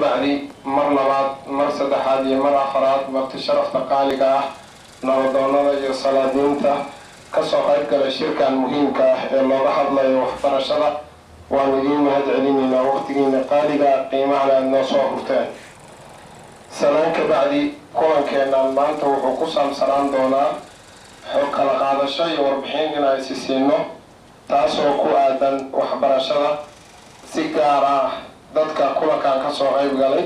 Bacdi, mar labaad, mar saddexaad iyo mar afaraad, marti sharafta qaaliga ah, nabadoonada iyo salaadiinta kasoo qayb galay shirkan muhiimka ah ee looga hadlayo waxbarashada, waan idiin mahad celinaynaa waqtigiina qaaliga qiimahana aada noo soo hurteen. Salaan ka bacdi, kulankeennan maanta wuxuu ku saabsanaan doonaa xog kala qaadasho iyo warbixin inaan isi siino, taasoo ku aadan waxbarashada. Si gaar ah dadka kulankan kasoo qayb galay,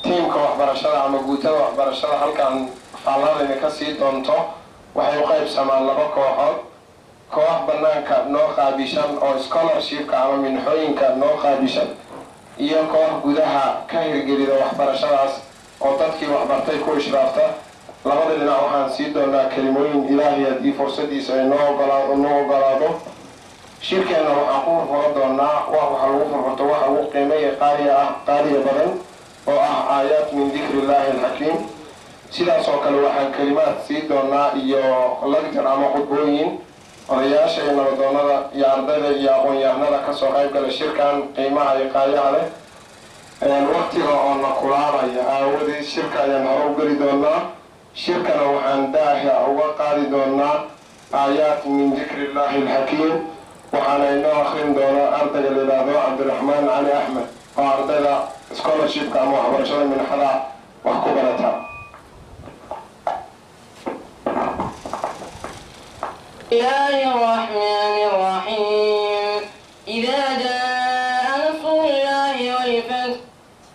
tiimka waxbarashada ama guutada waxbarashada halkan faalladayna ka sii doonto, waxay u qaybsamaan laba kooxood: koox banaanka noo qaabishan oo scholarshipka ama minxooyinka noo qaabishan, iyo koox gudaha ka hirgelida waxbarashadaas oo dadkii waxbartay ku ishraafta. Labada dhinac waxaan sii doonaa kelimooyin, Ilaahay haddii fursadiisa ay noo ogolaado. Shirkeenna waxaan ku furfuro doonaa waxa lagu furfurto waxa ugu qiimeeya qaaliya ah, qaaliya badan, oo ah aayaat min dikri Illaahi alxakiim. Sidaas oo kale waxaan kelimaad sii doonaa iyo lecture ama khudbooyin odayaasha iyo nabadoonada iyo ardayda iyo aqoon-yahanada kasoo qayb gala shirkan qiimaha iyo qaayaha leh. Waqtiga oo na kulaabaya aawadeed, shirka ayaan hore u geli doonaa. Shirkana waxaan daaha uga qaadi doonaa aayaat min dikri Illaahi alxakiim, waxaana inoo akrin doonaa ardayga la yidhaahdo Cabdiraxmaan Cali Axmed oo ardayda scholarshipka ama waxbarashada minxada wax ku barata. الله الرحمن الرحيم. إذا جاء نصر الله والفتح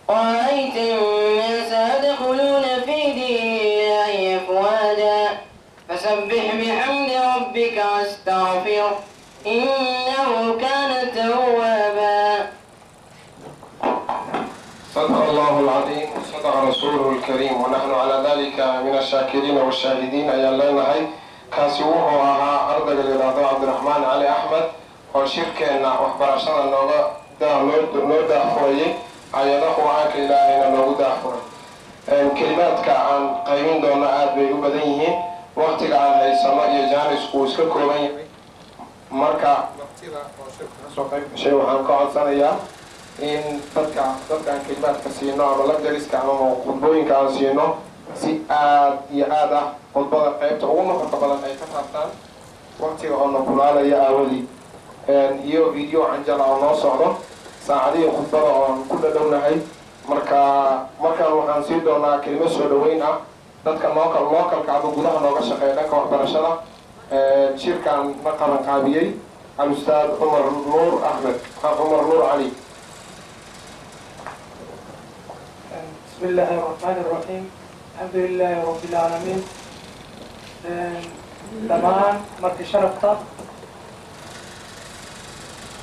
ورأيت الناس يدخلون في دين الله أفواجا فسبح بحمد ربك واستغفره، إنه كان توابا. صدق الله العظيم وصدق رسوله الكريم، ونحن على ذلك من الشاكرين والشاهدين ayaan leenahay. Kaasi wuxuu ahaa ardayga la yidhaahdo Cabdiraxmaan Cali Axmed oo shirkeenna waxbarashada nooga noo daahfurayay, ayado Qur-aanka Ilaahayna noogu daahfuray. Kelimaadka aan qaybin doono aada bay u badan yihiin, waqtiga aan haysano iyo jaanisku uu iska kooban yahay. Marka martida oo shirka kasoo qayb gashay waxaan ka codsanayaa in dadkaan kelimaadka siino ama lectureska ama khudbooyinka aan siino si aad iyo aad ah khudbada qaybta ugu nuxurka badan ay ka taabtaan, waqtiga oo na kulaalaya aawadii iyo video canjala oo noo socdo, saacadihii khudbada oon ku dhadhownahay. Marka markaan waxaan siin doonaa kelimo soo dhaweyn ah dadka local localka ama gudaha nooga shaqeeya dhanka waxbarashada, shirkan na qaban qaabiyey, Al-Ustaad Cumar Nuur Axmed, Cumar Nuur Cali. بسم الله الرحمن الرحيم، الحمد لله رب العالمين. Dhammaan marti sharafta,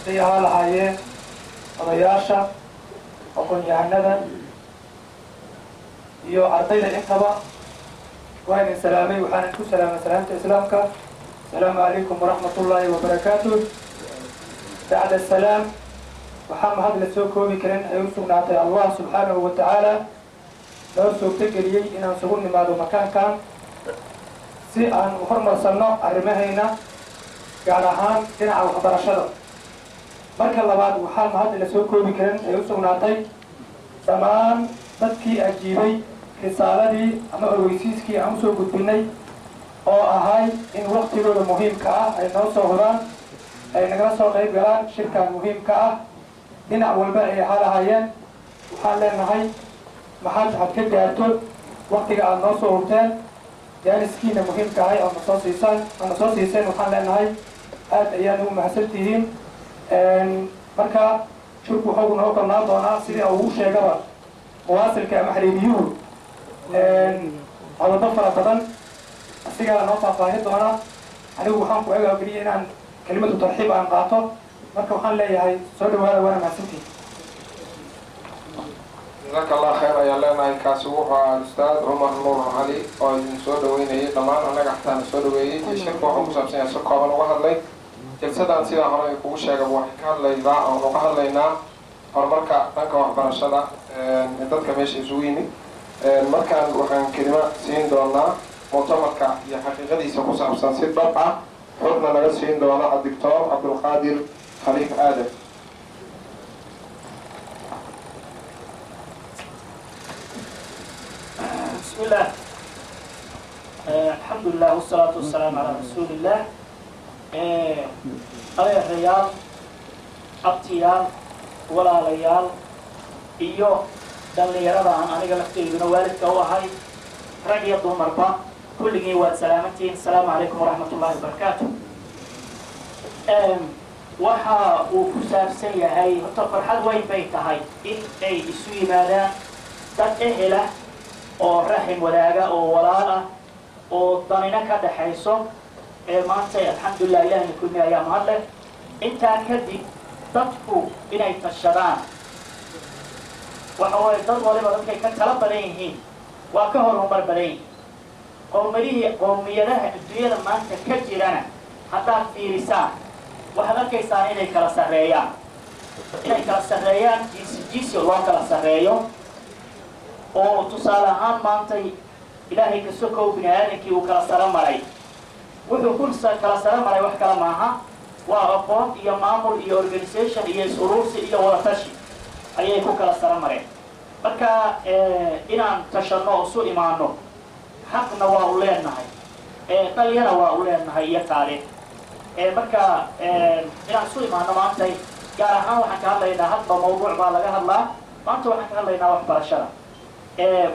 haday ahaa lahaayeen odayaasha, aqoon-yahanada iyo ardayda intaba, waa idin salaamay. Waxaanan ku salaamay salaamta Islaamka: asalaamu calaykum waraxmat ullaahi wabarakaatuh. Bacda asalaam, waxaa mahad la soo koobi karin ay u sugnaatay Allah subxaanahu wa tacaala noo suurtogeliyey inaan sugu nimaado makaankan si aan u hormarsanno arrimahayna, gaar ahaan dhinaca waxbarashada. Marka labaad, waxaa mahad la soo koobi karin ay u sugnaatay dhammaan dadkii ajiibay risaaladii ama ogeysiiskii aan usoo gudbinay oo ahay in waktigooda muhiimka ah ay noo soo huraan, ay nagala soo qayb galaan shirkan muhiimka ah, dhinac walba ay ahaa lahaayeen. Waxaan leenahay maxaad aad ka gaarto waktiga aada noo soo hurteen, jaaniskiina muhiimka ahay oo nasoo siisaan oo na soo siiseen. Waxaan leenahay aad ayaan ugu mahadsantihiin. Marka shirku wuxuu noo kalnaan doonaa sidii ugu sheegaba muwaasilka ama xiriiriyuhu qodobo fara badan, asigaa noo faahfaahin doona. Anigu waxaan ku egaa keliya inaan kelimatu tarxiib aan qaato. Marka waxaan leeyahay soo dhawaada, waana mahadsantihiin. Jazaaka Allah khayr ayaan leenahay. Kaasi wuxuu ahaa Ustaad Cumar Nuur Cali oo idin soo dhaweynayay dhammaan, annaga xataa na soo dhaweeyey, iyo shirka waxuu ku saabsan yahay si kooban uga hadlay. Jalsadan sidaa hore ay kugu sheegaba waxay ka hadlaydaa oon uga hadlaynaa horumarka dhanka waxbarashada ee dadka meesha isugu yimid. Markaan waxaan kelima siin doonaa muctamarka iyo xaqiiqadiisa ku saabsan si dhab ah xogna naga siin doona Doctor Cabdulqaadir Khaliif Aadam. بسم الله، الحمد لله والصلاة والسلام على رسول الله. Adeerayaal, abtiyaal, walaalayaal iyo dhallinyarada aan aniga lafteyduna waalidka u ahay, rag iyo dumarba, kulligiin waad salaamantihiin. Asalaamu calaykum waraxmat ullahi wabarakaatu. Waxa uu ku saabsan yahay, horta farxad weyn bay tahay in ay isu yimaadaan dad ehela oo raxim wadaaga oo walaal ah oo danina ka dhaxayso. Ee maanta alxamdulilah Ilahna kulmi ayaa mahad leh. Intaa kadib, dadku inay tashadaan waxa waaye dad waliba dadkay ka tala badan yihiin waa ka horumar badan yihiin. Qowmadihii, qowmiyadaha adduunyada maanta ka jirana haddaad fiirisaan, waxaad arkaysaan inay kala sarreeyaan, jinsi jinsi loo kala sarreeyo. Oo tusaale ahaan maantay Ilaahay ka sokow bini aadankii uu kala saro maray. Wuxuu ku kala saro maray wax kale maaha, waa aqoon iyo maamul iyo organisation iyo is-uruursi iyo wadatashi ayay ku kala saro mareen. Marka inaan tashanno oo isu imaano xaqna waa u leenahay, qalyana waa u leenahay iyo taariikh. Marka inaan isu imaano maantay, gaar ahaan waxaan ka hadlaynaa, hadba mawduuc baa laga hadlaa, maanta waxaan ka hadlaynaa waxbarashada.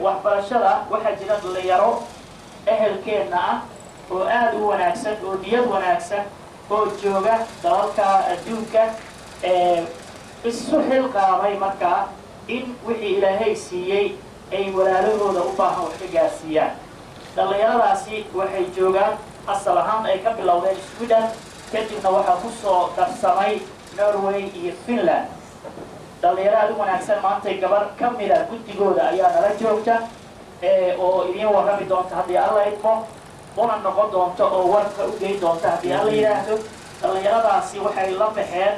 Waxbarashada waxaa jira dhalinyaro ehelkeenna ah oo aada u wanaagsan oo niyad wanaagsan oo jooga dalalka adduunka, isu xilqaamay markaa in wixii Ilaahay siiyey ay walaalahooda u baahan wax ka gaarsiiyaan. Dhallinyaradaasi waxay joogaan, asal ahaan ay ka bilowdeen Sweden, kadibna waxaa ku soo darsamay Norway iyo Finland. Dhallinyaro aada u wanaagsan, maantay gabar ka mida guddigooda ayaa nala joogta oo idiin warrami doonta haddii Alla idmo, una noqon doonto oo warka u geyn doonta haddii Alla yidhaahdo. Dhallinyaradaasi waxay la baxeen,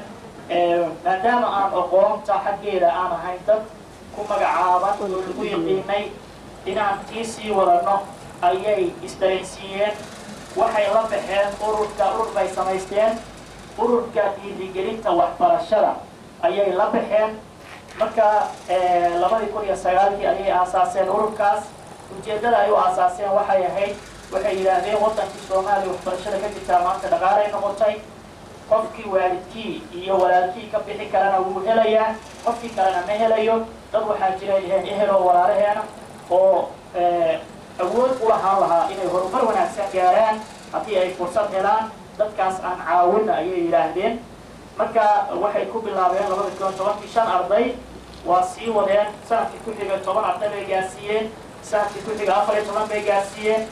maadaama aan aqoonta xaggeeda aan ahayn dad ku magacaaban oo lagu yiqiinay, inaan tii sii wadanno ayay isdareensiiyeen. Waxay la baxeen ururka, urur bay samaysteen, Ururka Dhiirigelinta Waxbarashada ayay la baxeen. Marka 2009-kii ayay aasaaseen ururkaas. Ujeeddada ay u aasaaseen waxay ahayd, waxay yidhaahdeen, waddankii Soomaaliya waxbarashada ka jirtaa maanta dhaqaalay noqotay. Qofkii waalidkii iyo walaalkii ka bixi karana wuu helayaa, qofkii kalena ma helayo. Dad waxaa jira dhaheen eheloo walaalaheena oo awood u lahaan lahaa inay horumar wanaagsan gaaraan haddii ay fursad helaan. Dadkaas aan caawina ayay yidhaahdeen. Marka waxay ku bilaabeen 2010-kii shan arday. Waa sii wadeen, sanadkii ku xigay 10 arday bay gaarsiiyeen, sanadkii ku xigay 14 bay gaarsiiyeen,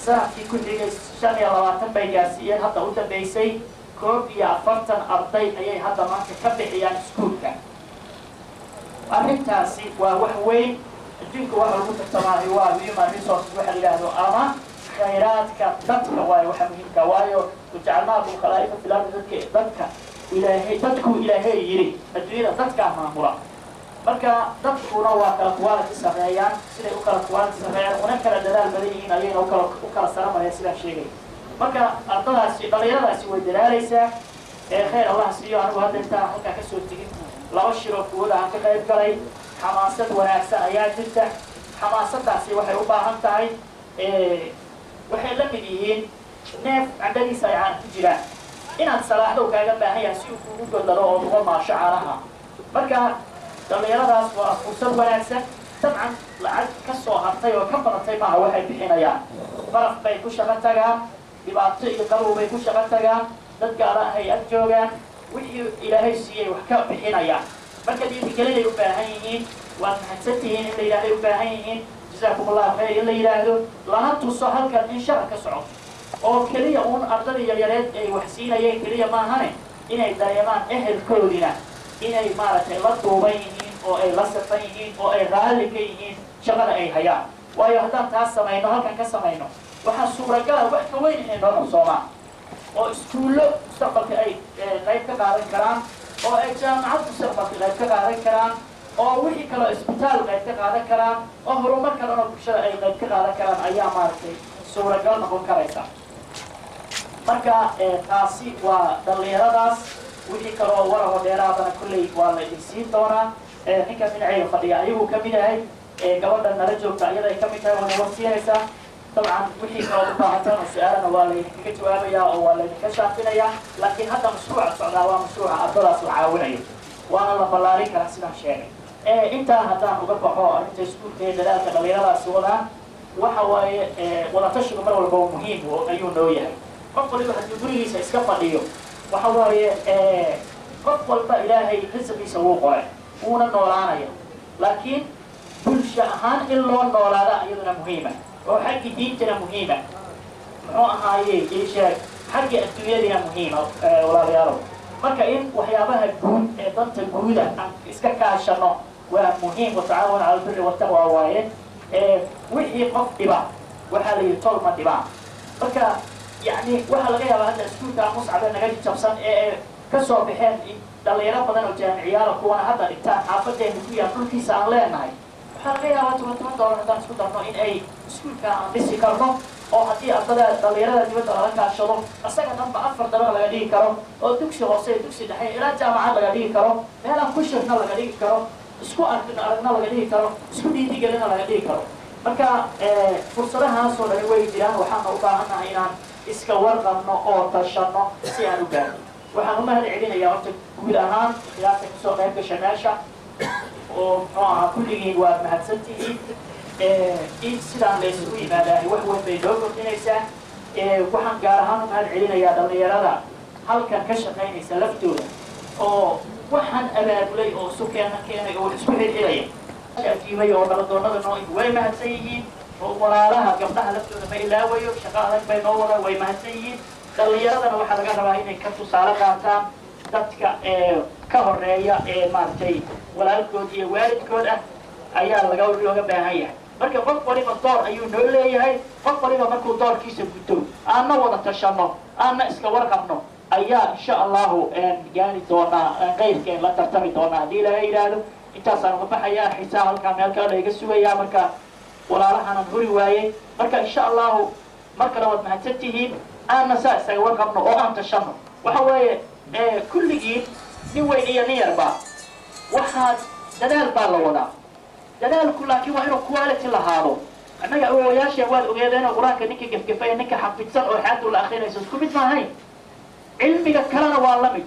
sanadkii ku xigay 25 bay gaarsiiyeen. Hadda u dambaysay 41 arday ayay hadda maanta ka bixiyaan iskuulka. Arrintaasi waa wax weyn. Adduunka waxa lagu tartamaayo waa human resources waxa la yidhaahdo ama khayraadka dadka waayo waxa muhiimka. Waayo, وجعلناكم خلائف في الأرض. Dadka Ilaahay, dadku Ilaahay yidhi adduunyada dadkaa maamula. Marka dadkuna waa kala quality sameeyaan. Siday u kala quality sameeyaan una kala dadaal badan yihiin ayayna ukala sara mareen sidaan sheegay. Marka ardadaasi, dhalinyaradaasi way dadaalaysaa ee khayr Allah siiyo. Anigu hadda intaan halkaa kasoo tegin laba shiroo kuwada aan ka qayb galay. Xamaasad wanaagsan ayaa jirta. Xamaasadaasi waxay u baahan tahay, waxay la mid yihiin neef candhadiisa ay caan ku jiraan, inaad salaaxdo kaaga baahan yahay si uu kugu godlado oo uga maasho caanaha. Marka dhallinyaradaas waa fursad wanaagsan. Dabcan lacag ka soo hartay oo ka badatay maaha waxay bixinayaan. Baraf bay ku shaqo tagaan, dhibaato iyo qabow bay ku shaqo tagaan, dad gaala ahay ag joogaan, wixii Ilaahay siiyey wax ka bixinayaan. Marka dhiirigelinay u baahan yihiin, waad mahadsantihiin in la yidhahday u baahan yihiin, جزاكم الله خير in la yidhaahdo, lana tuso halkan in shaqa ka socoto oo keliya uun ardada yaryareed ay wax siinayeen keliya maahane, inay dareemaan ehelkoodina inay maaragtay la duuban yihiin oo ay la safan yihiin oo ay raalli ka yihiin shaqada ay hayaan. Waayo, haddaan taas samayno, halkan ka samayno, waxaa suuragala wax ka weyn inay noo qabsoomaan oo iskuullo mustaqbalka ay qayb ka qaadan karaan, oo ay jaamacad mustaqbalka qayb ka qaadan karaan, oo wixii kaloo isbitaal qayb ka qaadan karaan, oo horumar kalena bulshada ay qayb ka qaadan karaan ayaa maaragtay suuragal noqon karaysa. Marka taasi waa dhallinyaradaas. Wixii kaloo waraho dheeraadana kolley waa la idin siin doonaa. Ninka dhinacayga fadhiya ayaguu ka mid yahay. Gabadha nala joogta iyada ay ka mid tahay, waana warsiinaysaa. Dabcan wixii kaloo u baahataan oo su-aalana waa laydinkaga jawaabayaa oo waa laydinka shaafinayaa, laakiin hadda mashruuca socdaa waa mashruuca ardadaas la caawinayo, waana la ballaarin karaa sidaan sheegay. Intaa haddaan uga baxo arrinta iskuulka ee dadaalka dhalinyaradaasi wadaan, waxa waaye wadatashigu mar walba muhiim ayuu noo yahay. Qof waliba haddii gurigiisa iska fadhiyo, waxa waaye qof walba Ilaahay risiqiisa wuu qoray, wuuna noolaanaya, laakiin bulsho ahaan in loo noolaada iyaduna muhiima, oo xaggi diintana muhiima, muxuu ahaaye isheeg, xagga adduunyadiina muhiima, walaalayaalow. Marka in waxyaabaha guud ee danta guuda aan iska kaashano waa muhiim. وتعاونوا على البر والتقوى waaye. Wixii qof dhiba, waxaa la yidhi tol ma dhibaa. Marka yani waxaa laga yaabaa hadda iskuulka Muscab ee naga jabsan ee kasoo baxeen dhalinyaro badan oo jaamiciyaala, kuwana hadda dhigtaan, xaafadeena ku yaal, dhulkiisa aan leenahay, waxaa laga yaabaa $10 $10 haddaan isku darno in ay iskuulka aan dhisi karno, oo haddii ardada dhalinyarada dibadda lala kaashado isaga dhanba afar dabaq laga dhigi karo, oo dugsi hoose, dugsi dhexe ilaa jaamacad laga dhigi karo, meelaan ku shirno laga dhigi karo, isku aragno aragno laga dhigi karo, isku dhiirigelina laga dhigi karo. Marka fursadahaasoo dhani way jiraan. Waxaana u baahannahay inaan iska warqabno oo tashano si aan u gaarno. Waxaan u mahad celinayaa horta guud ahaan khilaafta kasoo qayb gasha meesha, oo muxuu ahaa, kulligiin waad mahadsantihiin. In sidaan la isugu yimaadahay wax weyn bay noo kordhinaysaa. Waxaan gaar ahaan u mahad celinayaa dhalinyarada halkan ka shaqaynaysa laftooda, oo waxaan abaabulay oo isu keena keenay oo wax isku xilxilaya ajiibay oo nabadoonada noo way mahadsan yihiin, oo walaalaha gabdhaha laftooda ma ilaawayo, shaqo adag bay noo wadaan, way mahadsan yihiin. Dhalinyaradana waxaa laga rabaa inay ka tusaale qaataan dadka ka horeeya ee maaragtay walaalkood iyo waalidkood ah ayaa laga looga baahan yahay. Marka qof waliba door ayuu noo leeyahay. Qof waliba markuu doorkiisa guto, aanna wada tashano, aanna iska warqabno, ayaa insha Allahu gaari doonaa keyrkeen la tartami doonaa haddii laga yidhaahdo. Intaasaan uga baxayaa. Xisaa halkaa meel kale laiga sugayaa, marka walaalahanan huri waayey. Marka insha Allahu mar kale waad mahadsan tihiin. Aanna saa isaga warqabno oo aan tashano. Waxa weeye kulligiin, nin weyn iyo nin yarba, waxaad dadaal baa la wadaa. Dadaalku laakiin waa inuu quality lahaado. Annaga awowayaasheen waad ogeedeenoo Qur-aanka ninka gefgefaya, ninka xafidsan oo xaadu la akrinayso isku mid maahayn. Cilmiga kalena waa la mid.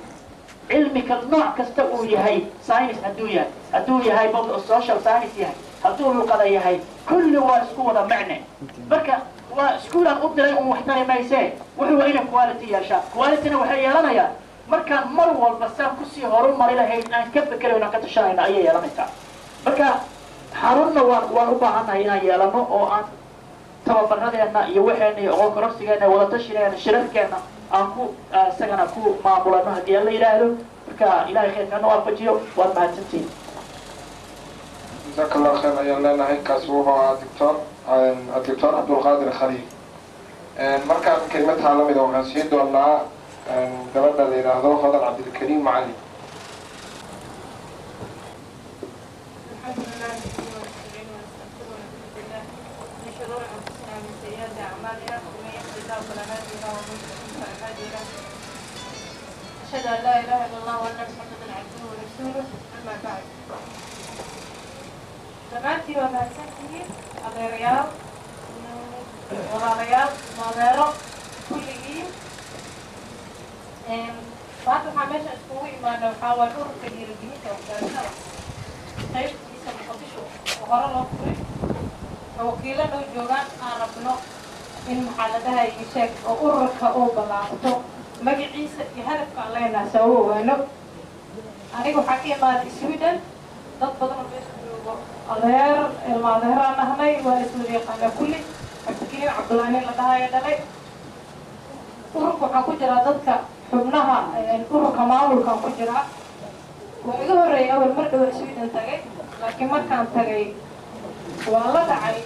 Cilmika nooc kasta uu yahay, science hadduu yahay, hadduu yahay social science yahay, hadduu luqada yahay, kulli waa isku wada macne. Marka waa iskuulaan u diray un wax tari maysee, wuxuu waa inay quality yeeshaan. Qualityna waxay yeelanayaan markaan mar walba saan kusii horumari lahayd aan ka fekerayno, aan ka tashanayno ayay yeelanaysaa. Marka xarunna waan u baahannahay inaan yeelano, oo aan tababaradeenna iyo waxeena iyo aqoon kororsigeena, wadatashigeena, shirarkeenna aan ku isagana ku maamulano haddii alla yidhaahdo. Marka Ilahay khayrkana waafajiyo, waad mahadsantihin. Jazaaka Allah khayr ayaan leenahay. Kaasi wuxuu ahaa doctor Cabdulqaadir Khaliif. Markaan kelmadtaa lamida waxaan siin doonaa gabadha la yidhaahdo Hodan Cabdilkariim Macalin. الحمد لله نحمده ونستعينه ونستغفره ونعوذ بالله من شرور انفسنا ومن سيئات اعمالنا، من يهد الله فلا هادي له ومن يضلل فلا هادي له. اشهد ان لا اله الا الله وان محمدا عبده ورسوله، اما بعد. Dhammaantiin waa mahadsantihiin, adeerayaal, walaalayaal, maadeero, kulligiin. Maanta waxaa meesha iskugu imaana waxaa waaye ururka dhiirigelinta waxbarashada qaybtiisa Muqdisho oo hore loo furay oo wakiilo noo joogaan, aan rabno in maxaa la dhahay sheeg oo ururka uu ballaarto magaciisa iyo hadafka aan leenahay saa u ogaano. Aniga waxaa ka imaaday Sweden. Dad badan oo meesha joogo adeer ilma adeeraan ahnay, waa iswada yaqaanaa kulli. Cabdikariim Cabdullaahi nin la dhahaya dhalay. Ururka waxaan ku jiraa dadka xubnaha ururka maamulkaan ku jiraa. Waa iga horreeyay awal mar dhow Sweden tagay, laakiin markaan tagay waa la dhacay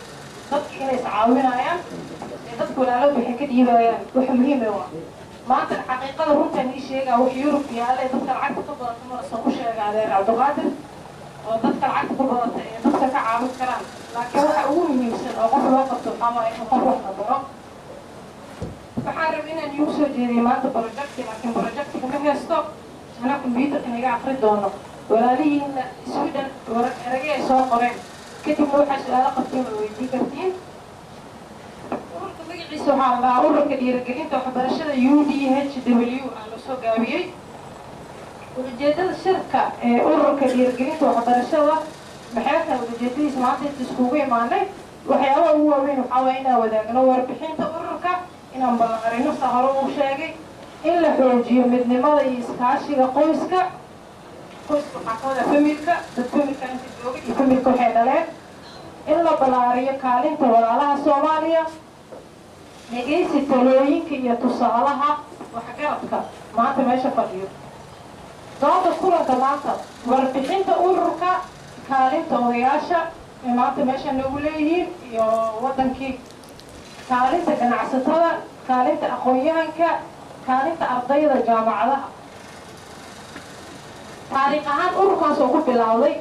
dadka inay iscaawinayaan ee dadka walaaladu waxay ka dhiibayaan wax muhiim ah. Waa maanta xaqiiqada runtaan ii sheegaa, wax Yurub yaalla ee dadka lacagta ka badanta marasoo u sheega adeer Cabdiqaadir oo dadka lacagta ku badanta ee dadka ka caawin karaan, laakiin waxa ugu muhiimsan oo qof loo qabto waxaa waaye in qof wax la baro. Waxaan rabay inaan iigu soo jeediyay maanta projecti, laakiin projectiga ma haysto anaa computerka iga aqri doono. Walaalihiina Sweden eragay ay soo qoreen. Kadibna waxaa su-aalo qabtiin way weydiin kartiin. Ururka magaciisa waxaa la dhahaa Ururka Dhiirigelinta Waxbarashada, UDHW aa loo soo gaabiyey. Ujeedada shirka ee Ururka Dhiirigelinta Waxbarashada maxay tahay? Ujeedadiisa maanta inta iskugu imaanay, waxyaabaha ugu waaweyn waxaa waaya inaan wadaagno warbixinta ururka, inaan ballanqarino saa hore uu sheegay, in la xoojiyo midnimada iyo iskaashiga qoyska. Qoyska waxaa ka wada familka, dad familka inta jooga iyo familka waxay dhaleen. In la ballaariyo kaalinta walaalaha Soomaaliya, dhegaysi talooyinka iyo tusaalaha waxgaradka maanta meesha fadhiyo. Doonta kulanka maanta: warbixinta ururka, kaalinta odayaasha ee maanta meesha noogu leeyihiin iyo waddankii, kaalinta ganacsatada, kaalinta aqoon-yahanka, kaalinta ardayda jaamacadaha. Taariikh ahaan ururkaas oo ku bilowday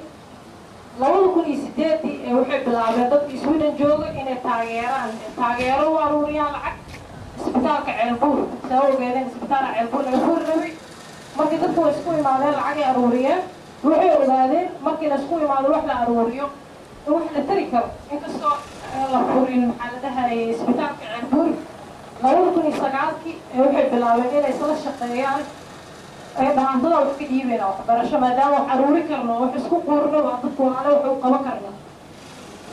2008-dii ee waxay bilaabeen dadka Sweden jooga inay taageeraan, taageero u aruuriyaan lacag isbitaalka Ceelbuur. Saa ogeedeen, isbitaalka Ceelbuur laga furi rabay. Markii dadku way isku imaadeen, lacagay aruuriyeen. Waxay ogaadeen markii la isku imaado, wax la aruuriyo, in wax la tari karo. Inkastoo la furin, maxaa la dhahayay, isbitaalka Ceelbuur, 2009-kii ee waxay bilaabeen inay isla shaqeeyaan ay dhaantada wax ka dhiibeyna waxbarasho, maadaama wax aruuri karno, wax isku quurno, waa dadku walaalo, wax u qaban karno.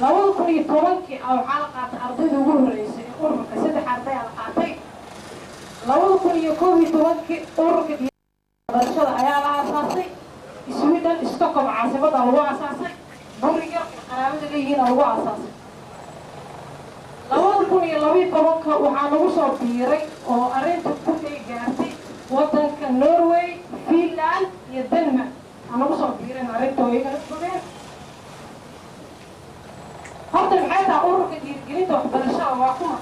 2010-kii a waxaa la qaatay ardayda ugu horreysay ee ururka, saddex arday aa la qaatay. 2011-kii ururka waxbarashada ayaa la aasaasay Sweden, Stockholm caasimada lagu aasaasay, guriga qaraabada leeyihiin lagu aasaasay. 2012-ka waxaa lagu soo biiray oo arrinta ku ay gaartay waddanka Norway, Finland iyo Denmark aa lagu soo biiray arrinta oo iyagana fogeen. Horta maxay tahay ururka dhiirigelinta waxbarashada? Waa kuma?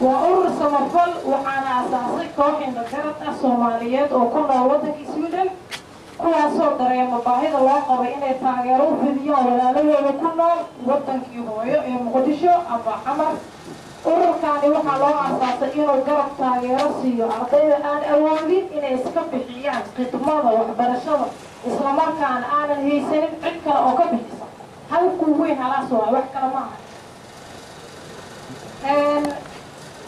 Waa urur samafal, waxaana aasaasay koox indhagarad ah Soomaaliyeed oo ku nool waddanka Sweden, kuwaasoo dareema baahida loo qabay inay taageero u fidiyaan walaaladooda ku nool waddankii hooyo ee Muqdisho ama Xamar. Ururkaani waxaa loo aasaasay inuu garab taageero siiyo ardayda aan awoodin inay iska bixiyaan khidmada waxbarashada, islamarkaana aanan haysanin cid kale oo ka bixisa. Halkuu weyn halaas waay, wax kale ma aha.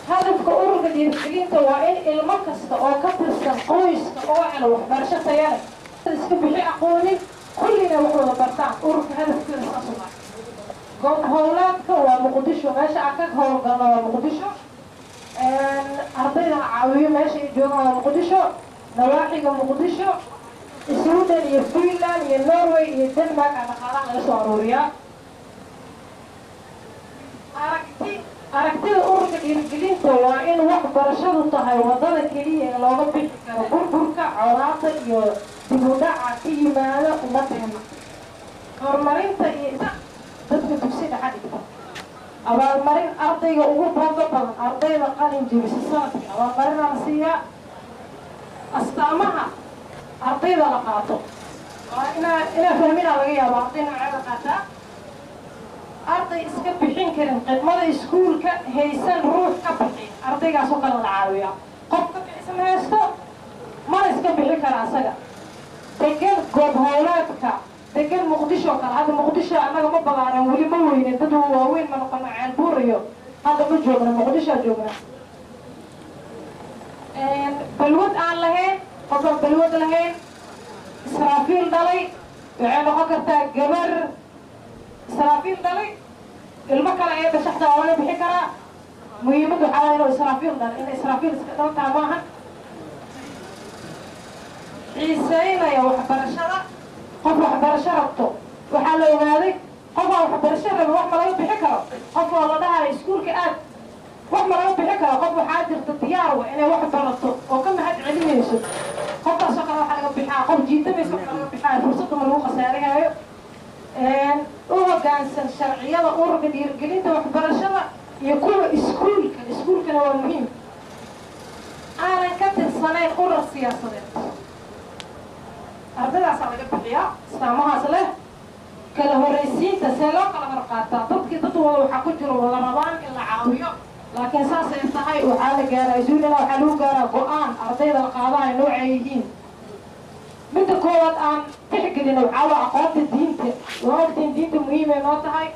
Hadafka ururka dhiirigelinta waa in ilmo kasta oo ka tirsan qoyska oo helo waxbarasho taya leh, iska bixi aqoonin, kullina wax wada bartaan. Ururka hadafkeeda saas u ah. Goob howlaadka waa Muqdisho, meesha aan ka howlgalna waa Muqdisho. Ardayda la caawiyo meesha ay joogaan waa Muqdisho, nawaaxiga Muqdisho, Sweden iyo Finland iyo Norway iyo Denmark aa dhaqaalaha laga soo aruuriyaa. Aragtida ururka dhiirigelinta waa in waxbarashadu tahay wadada keliya ee looga bixi karo burburka, colaada iyo dib u dhaca ka yimaada ummadeena. Horumarinta iyo dadka dugsi dhexa dhigta, abaalmarin ardayga ugu boodo badan, ardayda qalin jebisa sanadkii abaalmarinaa la siiyaa. Astaamaha ardayda la qaato waa inaa fahminaa laga yaaba. Arday noocee la qaataa? Arday iska bixin karin khidmada iskuulka, haysan ruux ka bixin, ardaygaasoo kale la caawiyaa. Qof ka bixisan haysto, mana iska bixin kara asaga, degan goob howleedka, degan Muqdisho kale. Hadda Muqdisho annaga ma balaaran weli, ma weyne, dad waaweyn ma noqono. Ceelbuur iyo hadda ma joogna, Muqdishoa joogna. Balwad aan lahayn, qofaan balwad lahayn, Israafiil dhalay, waxay noqon kartaa gabar Israafiil dhalay, ilmo kale ee dhashaxda waa laga bixi karaa. Muhiimaddu waxaa waaya inuu Israafiil dhalay, inay Israafiil iska dhaltaa maaha. Xiiseynaya waxbarashada, qof waxbarasho rabto. Waxaa la ogaaday qof aan waxbarasho rabin wax ma laga bixi karo. Qof oo la dhahayo iskuulka aad, wax ma laga bixi karo. Qof waxaa jirta diyaar wa inay wax barato oo ka mahad celinayso, qofkaasoo kale waxaa laga bixaa. Qof jiitamaysa wax laga bixaayo, fursadda ma lagu khasaarihaayo. U hoggaansan sharciyada ururka dhiirigelinta waxbarashada iyo kuwa iskuulka, iskuulkana waa muhiim. Aanan ka tirsanayn urur siyaasadeed, ardaydaasaa laga bixiyaa. Istaamahaas leh. Kala horraysiinta, see loo kala hor qaataa dadkii? Dad wada waxaa ku jiro wada rabaan in la caawiyo, laakiin saasay tahay waxaa la gaaraa isuulina, waxaa lagu gaaraa go-aan ardayda la qaadahay noocay yihiin. Midda koowaad aan tixgelino waxaa waa aqoonta diinta. Waa ogtiin diinta muhiim. Muhiimay noo tahay.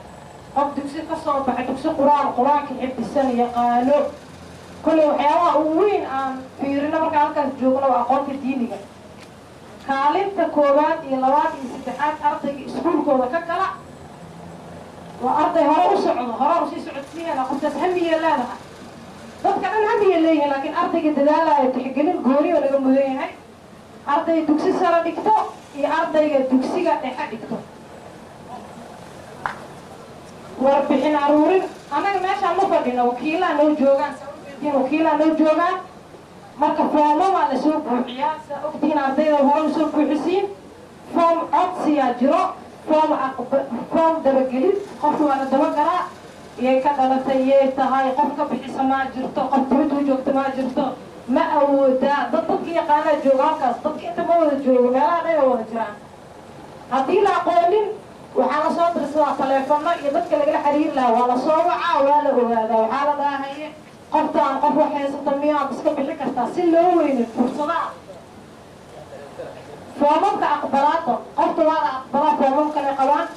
Qof dugsi ka soo baxay, dugsi Qur-aan, Qur-aanka xifdisan, yaqaano. Kolley waxyaabaha ugu weyn aan fiirino markaa halkaas joogno waa aqoonta diiniga. Kaalinta koowaad iyo labaad iyo saddexaad ardayga iskuulkooda ka gala waa arday hore u socdo, hore usii socodsiiyana. Qoftaas hamiya leedahay. Dadka dhan hamiya leeyihin, laakiin ardayga dadaalayo tixgelin gooni oo laga mudan yahay. Arday dugsi sare dhigto iyo ardayga dugsiga dhexe dhigto. Warbixin aruurin. Annaga meeshaan ma fadhino, wakiilaa noo joogaan. Saa ujeediin, wakiilaa noo joogaan. Marka foomamaa lasoo buuxiyaa. Saa ogtihiin, ardayda hore usoo buuxisiin foom codsiyaa jiro, foom foom dabagelid. Qofka waa la dabagalaa: iyay ka dhalatay, iyay tahay, qof ka bixisa maa jirto, qof dibadda u joogta maa jirto, ma awoodaa. Dad dadka yaqaanaa jooga halkaas. Dadka inta ma wada joogo, meelaha dhan wada jiraan. Haddii la aqoonin, waxaa lasoo dirsadaa taleefano iyo dadka lagala xiriiri lahaa. Waa lasoo wacaa, waa la ogaadaa. Waxaa la dhahaye, qoftaan qof wax haysata miyaad, iska bixi kartaa, si loo weynin fursadaha foomamka aqbalaada. Qofta waa la aqbalaa, foomam kale qabaan.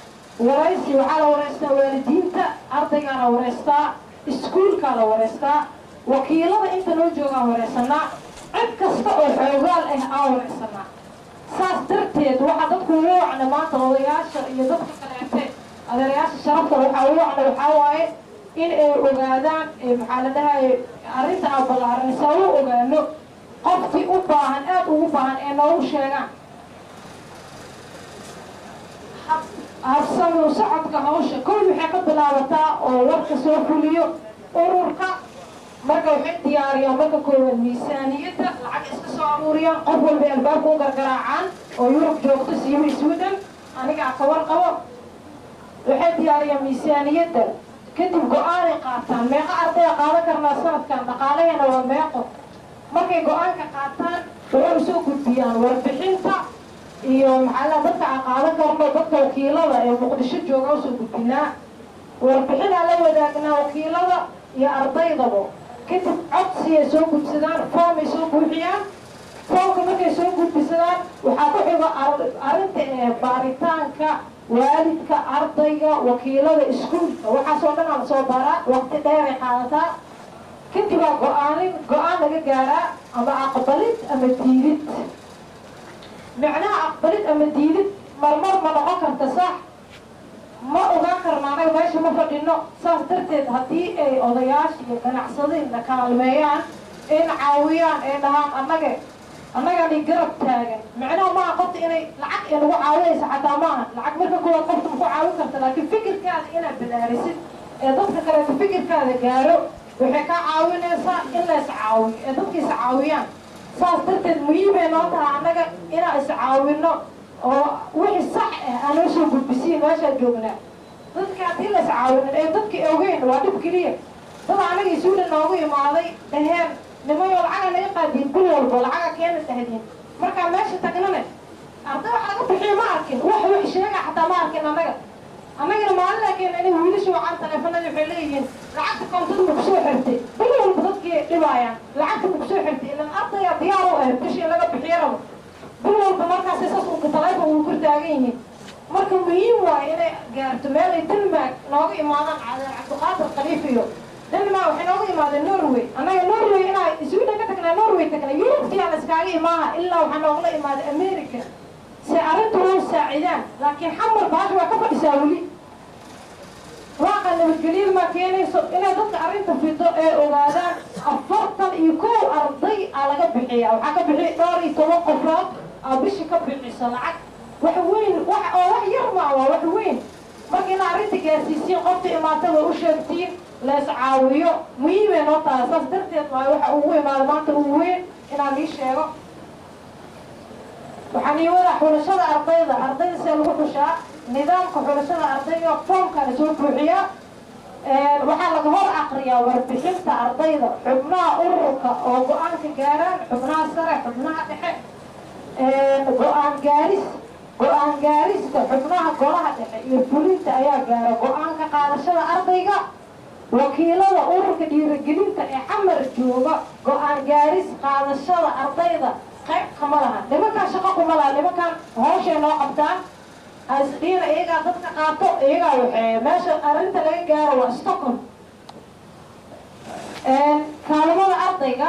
Waraysi: waxaa la wareystaa waalidiinta ardaygaa la wareystaa, iskuulkaa la wareystaa, wakiilada inta noo joogaan wareysanaa, cid kasta oo xoogaal ah aan wareysanaa. Saas darteed waxaa dadku ugu wacna maanta odayaasha iyo dadka kaleete, adeerayaasha sharafta, waxaa ugu wacna waxaa waaye in ay ogaadaan, maxaa la dhahaye, arrinta aan ballaaran saa u ogaano qofkii u baahan, aada ugu baahan, ee noogu sheegaan. Habsami socodka hawsha: kow, waxay ka bilaabataa oo warka soo fuliyo ururka. Marka waxay diyaariyaan marka koowaad miisaaniyadda, lacag iska soo aruuriyaan, qof walbay albaabka u gargaraacaan oo Yurub joogto, siiba Sweden, anigaa ka warqabo. Waxay diyaariyaan miisaaniyadda, kadib go-aanay qaataan: meeqo ardaya qaadan karnaa sanadkan, dhaqaalaheena waa meeqo. Markay go-aanka qaataan, waxay usoo gudbiyaan warbixinta iyo maxaa dadka aan qaadan karno. Dadka wakiilada ee Muqdisho jooga usoo gudbinaa, warbixinaa la wadaagnaa wakiilada iyo ardaydaba. Kadib codsiyay soo gudsadaan, foomay soo buuxiyaan. Foomka markay soo gudbisadaan, waxaa ku xigo arrinta ee baaritaanka waalidka ardayga, wakiilada, iskuulka. Waxaasoo dhan aa lasoo baaraa, waqti dheeray qaadataa. Kadib aa go-aanin, go-aan laga gaaraa, ama aqbalid ama diidid. Micnaha aqbalid ama diidid marmar ma noqon karta sax, ma ogaan karna, anaga meesha ma fadhino. Saas darteed haddii ay odayaasha iyo ganacsadina kaalmeeyaan, ayna caawiyaan, ay dhahaan annage annagani garab taagan. Micnaha maaha qofta inay lacag ee lagu caawinaysa, xataa maaha lacag. Marka koowaad qofta maku caawin karta, laakiin fikirkaada inaad balaarisid ee dadka kaleeto fikirkaada gaaro, waxay kaa caawinaysaa in la iscaawiyo ee dadka iscaawiyaan. Saas darteed muhiimay noo tahay annaga inaan iscaawino oo wixii sax ah aanoo soo gudbisiin meeshaa joognaa. Dadka haddii la iscaawinin ee dadka ogeyn, waa dhib keliya. Dad anaga Sweden noogu imaaday dhaheen, nimayo, lacaga naga qaadiin, bil walbo lacaga keena dhahdiin. Markaa meesha tagnane, arday wax laga bixiyo ma arkin, wax sheega xataa ma arkin. Annagana maalin keena inay wiilasha wacaan taleefanada, waxay leeyihiin, lacagta koontada ma kusoo xirtay? Bil walba dadkii dhibaayaan, lacagta ma kusoo xirtay? Ilan ardaya diyaar u ah bishii in laga bixiyo rabo bil walba. Markaasay saas uka taleefon ugu kor taagan yihiin. Marka muhiim waayo inay gaarto meel ay Denmark nooga imaadaan. Cabdiqaadir Khaliif iyo Denmark waxay nooga imaadeen Norway. Annaga Norway inaa Sweden ka tagnaa, Norway tagnay, Yurubtiyaa la iskaaga imaaha, ilaa waxaa noogala imaaday America si arrintu u saacidaan. Laakiin Xamar baasha waa ka fadhisaa weli. Waaqa nabadgelyada maa keenayso inay dadka arrinta fido ee ogaadaan. 41 arday aa laga bixiya. Waxaa ka bixiya dhowr iyo toban qofood aa bishi ka bixisa lacag. Wax weyn, wax oo wax yar maa, waa wax weyn. Marka inaa arrinta gaarsiisiin, qofta imaata waa u sheegtiin, la iscaawiyo, muhiimay noo tahay. Saas darteed waayo waxa ugu imaada maanta ugu weyn inaan ii sheego. Waxaan ii wadaa xulashada ardayda. Ardayda see lagu xushaa? Nidaamka xulashada ardayga: foomkaa la soo buuxiyaa, waxaa laga hor aqriyaa warbixinta ardayda xubnaha ururka oo go-aanka gaaraan, xubnaha sare, xubnaha dhexe. Go-aan gaaris: go-aan gaarista xubnaha golaha dhexe iyo fulinta ayaa gaara go-aanka qaadashada ardayga. Wakiilada ururka dhiirigelinta ee Xamar jooga go-aan gaaris qaadashada ardayda qayb kama laha. Nimankaan shaqo kuma laha, nimankaan hawshay noo qabtaan. Isdhiina iyagaa dadka qaato, iyagaa waxeeya. Meesha arrinta laga gaaro waa Stockholm. Kaalmada ardayga,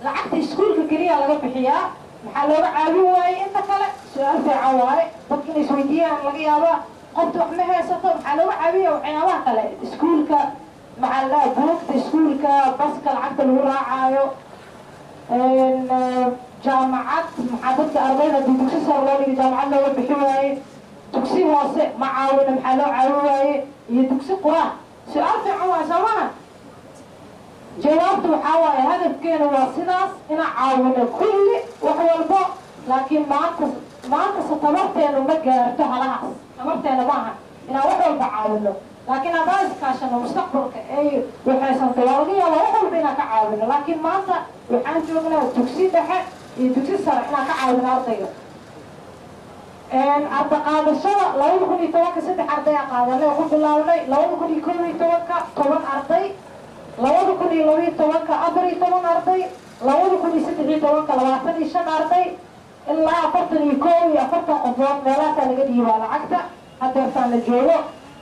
lacagta iskuulka keliya laga bixiyaa, maxaa looga caawin waayey inta kale? Su-aal fiican waaye, dadka inay isweydiiyaan laga yaabaa. Qofta wax ma haysato, maxaa looga caawiya waxyaabaha kale? Iskuulka maxaa la dhaha, buugta iskuulka, baska lacagta lagu raacaayo, jaamacad, maxaa dadka ardayda hadii dugsi sare loo dhigay jaamacad looga bixi waaye? Dugsi hoose ma caawina, maxaa loo caawin waaye? Iyo dugsi qur-aan. Su-aal fiican waaye, soo maha? Jawaabtu waxaa waaye, hadafkeena waa sidaas, inaan caawino kulli wax walbo, laakiin maanta maantase tabarteenu ma gaarto halahaas. Tabarteena maaha inaan wax walba caawino, laakiin haddaan iskaashano mustaqbalka ay waxaysantay, waa laga yaabaa wax walba inaan ka caawino. Laakiin maanta waxaan joognaa dugsi dhexe iyo dugsi sare inaan ka caawino ardayga. Arda qaadashada 2010-ka 3 arday a qaadanay oo ku bilaabnay, 2011-ka 10 arday, 2012-ka 14 arday, 2013-ka 25 arday, ilaa 41 iyo 40 qofood meelahaasaa laga dhiibaa lacagta. Hadeertaan la joogo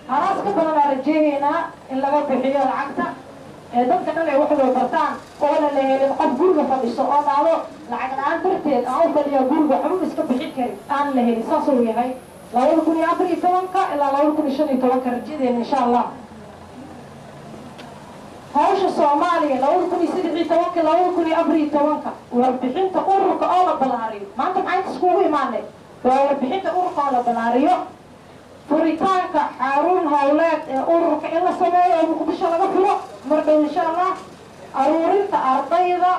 halaas ka badan aan rajeegaynaa in laga bixiyo lacagta ee dadka dhan ay waxway bartaan, oona la helin qof guriga fadhiso oo dhacdo lacag la-aan darteed aan u fadhiya guriga, waxba iska bixin karin aan la helin. Saasuu yahay 2014-ka ilaa 2015-ka rajadeena, insha Allah. Hawsha Soomaaliya 2013-ka, 2014-ka, warbixinta ururka oo la balaariyo. Maanta maxaa inta iskugu imaanay? Waa warbixinta ururka oo la balaariyo, furitaanka xaruun howleed ee ururka in la sameeyo oo Muqdisho laga furo mar dhow, insha Allah, aruurinta ardayda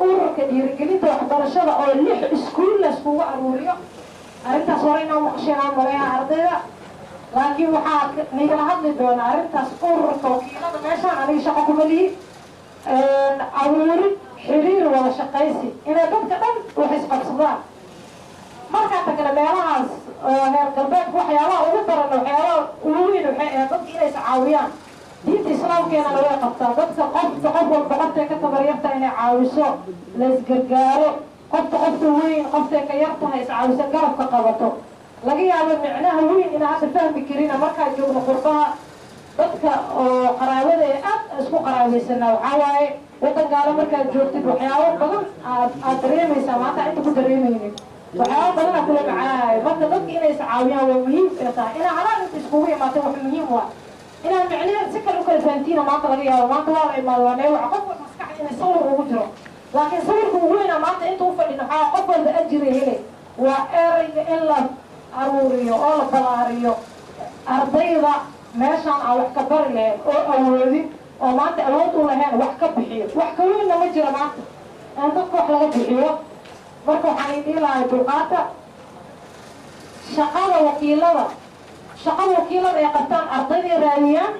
ururka dhiirigelinta waxbarashada oo 6 iskuul la iskugu aruuriyo. Arrintaas hore inaa maqasheen aan maleeyaha ardayda, laakiin waxaa nigala hadli doona arrintaas ururka wakiilada meeshaan, aniga shaqo kuma lihi. Abuurid xiriir wada shaqaysi, inay dadka dhan wax isqabsadaan. Markaa tagna meelahaas reer galbeedka, waxyaabaha ugu daran, waxyaabaha ugu weyn waxay ahayd dadka inay iscaawiyaan. Diinta islaamkeenana way qabtaa dadka qofta, qof walba qoftay ka tabaryarta inay caawiso, la isgargaaro, qofta qofta weyn qoftay ka yar tahay iscaawisa, garabka qabato. Laga yaabo micnaha weyn inaan hadda fahmi karina markaa joogno qurbaha, dadka oo qaraabada ee aad isku qaraabaysanaa. Waxaa waaye waddan gaalo markaad joogtid waxyaabo badan aad dareemaysaa maanta inta ku dareemaynin, waxyaabo badanaa kula macaanayo. Marka dadka inay iscaawiyaan waa muhiim ee tahay inaa halaan inta iskugu imaatay. Wax muhiim waa inaan micnaheed si kale u kala fahantiina maanta laga yaabo. Maanta waa la imaado, waa neewaca qof walba maskaxda inay sawir ugu jiro, laakiin sawirka ugu weynaa maanta inta u fadhino waxaa qof walba ajira hele waa erayga in la aruuriyo oo la balaariyo ardayda meeshaan aan wax ka bari lahayn oo awoodin oo maanta awood u lahayn wax ka bixiyo. Wax ka weynna ma jiro maanta in dadka wax laga bixiyo. Marka waxaan idin lahay dulqaata. Shaqada wakiilada, shaqada wakiilada ay qabtaan: ardayday raadiyaan,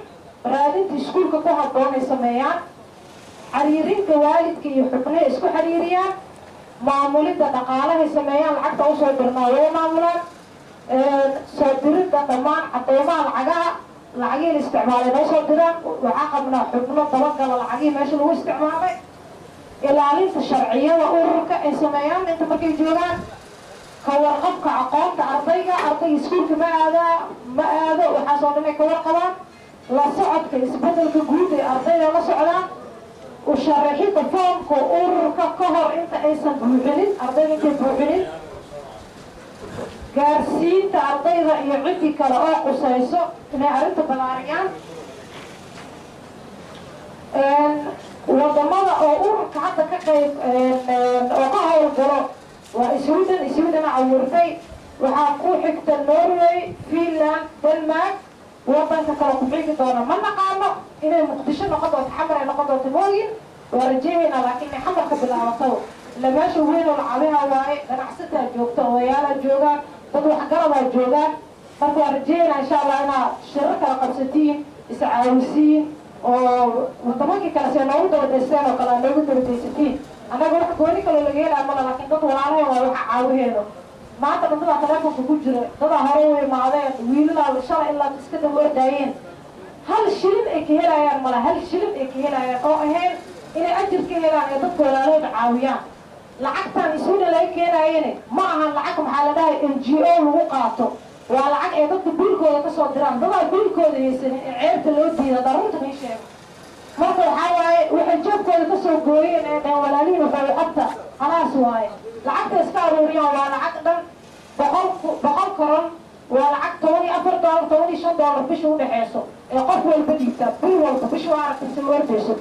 raadinta iskuulka ku habboon ay sameeyaan, xiriirinta waalidka iyo xubnaha isku xiriiriyaan, maamulidda dhaqaalahay sameeyaan, lacagta usoo dirnaa way maamulaan, soo diridda dhammaan cadeymaha lacagaha, lacagihii la isticmaalay noo soo diraan. Waxaa qabnaa xubno dabagala lacagihii meesha lagu isticmaalay. Ilaalinta sharciyada ururka ay sameeyaan inta markay joogaan. Ka warqabka aqoonta ardayga, ardayga iskuulka ma aadaa, ma aado, waxaasoo dhan ay ka warqabaan. La socodka isbedelka guud ee ardayda la socdaan. U sharaxidda foomka ururka ka hor inta aysan buuxinin ardayda, intay buuxinin. Gaarsiinta ardayda iyo ciddii kale oo qusayso inay arrinta balaariyaan. Wadamada oo ururka hadda ka qayb oo ka howlgalo waa Sweden. Sweden abuurtay, waxaa ku xigta Norway, Finland, Denmark. Wadanka kale ku xigi doona ma naqaano, inay Muqdisho noqon doonto, Xamar ay noqon doonto mooyin. Waa rajeeyaynaa, laakiin inay Xamar ka bilaabato ila meesha weyn oo lacabiha waaye, ganacsataa joogta, odayaalaa joogaan, dad waxgaradaa joogaan. Marka waa rajeeyaynaa, insha Allah, inaad shirar kala qabsatiin, iscaawisiin oo wadamankii kale see noogu dabadaysteen oo kale aad noogu dabadaysatiin. Annaga wax gooni kaloo laga helaa mala, laakiin dad walaalahe waa waxa caawiheeno. Maanta dhan dadaa teleefonka ku jira, dadaa hore u imaadeen, wiilalaa shalay ilaa iska daba ordaayeen, hal shilin ay ka helayaan mala, hal shilin ay ka helayaan oo ahayn inay ajir ka helaan ee dadka walaalahooda caawiyaan. Lacagtan Sweden laga keenaayene ma ahan lacag maxaa la dhahay NGO lagu qaato. Waa lacag ay dadka biilkooda kasoo diraan. Dadaa biilkooda haysanin ee ceebta loo diida daruurta may sheego. Marka waxaa waaye waxay jeebkooda kasoo gooyeen ee dheen walaalihiin waxay qabta, khalaas waaye. Lacagta iska aruuriyaan waa lacag dhan 100 koron, waa lacag $14, $15 bisha udhexeyso ee qof walba dhiibtaa bil walba. Bisha waa aragtay si wardayso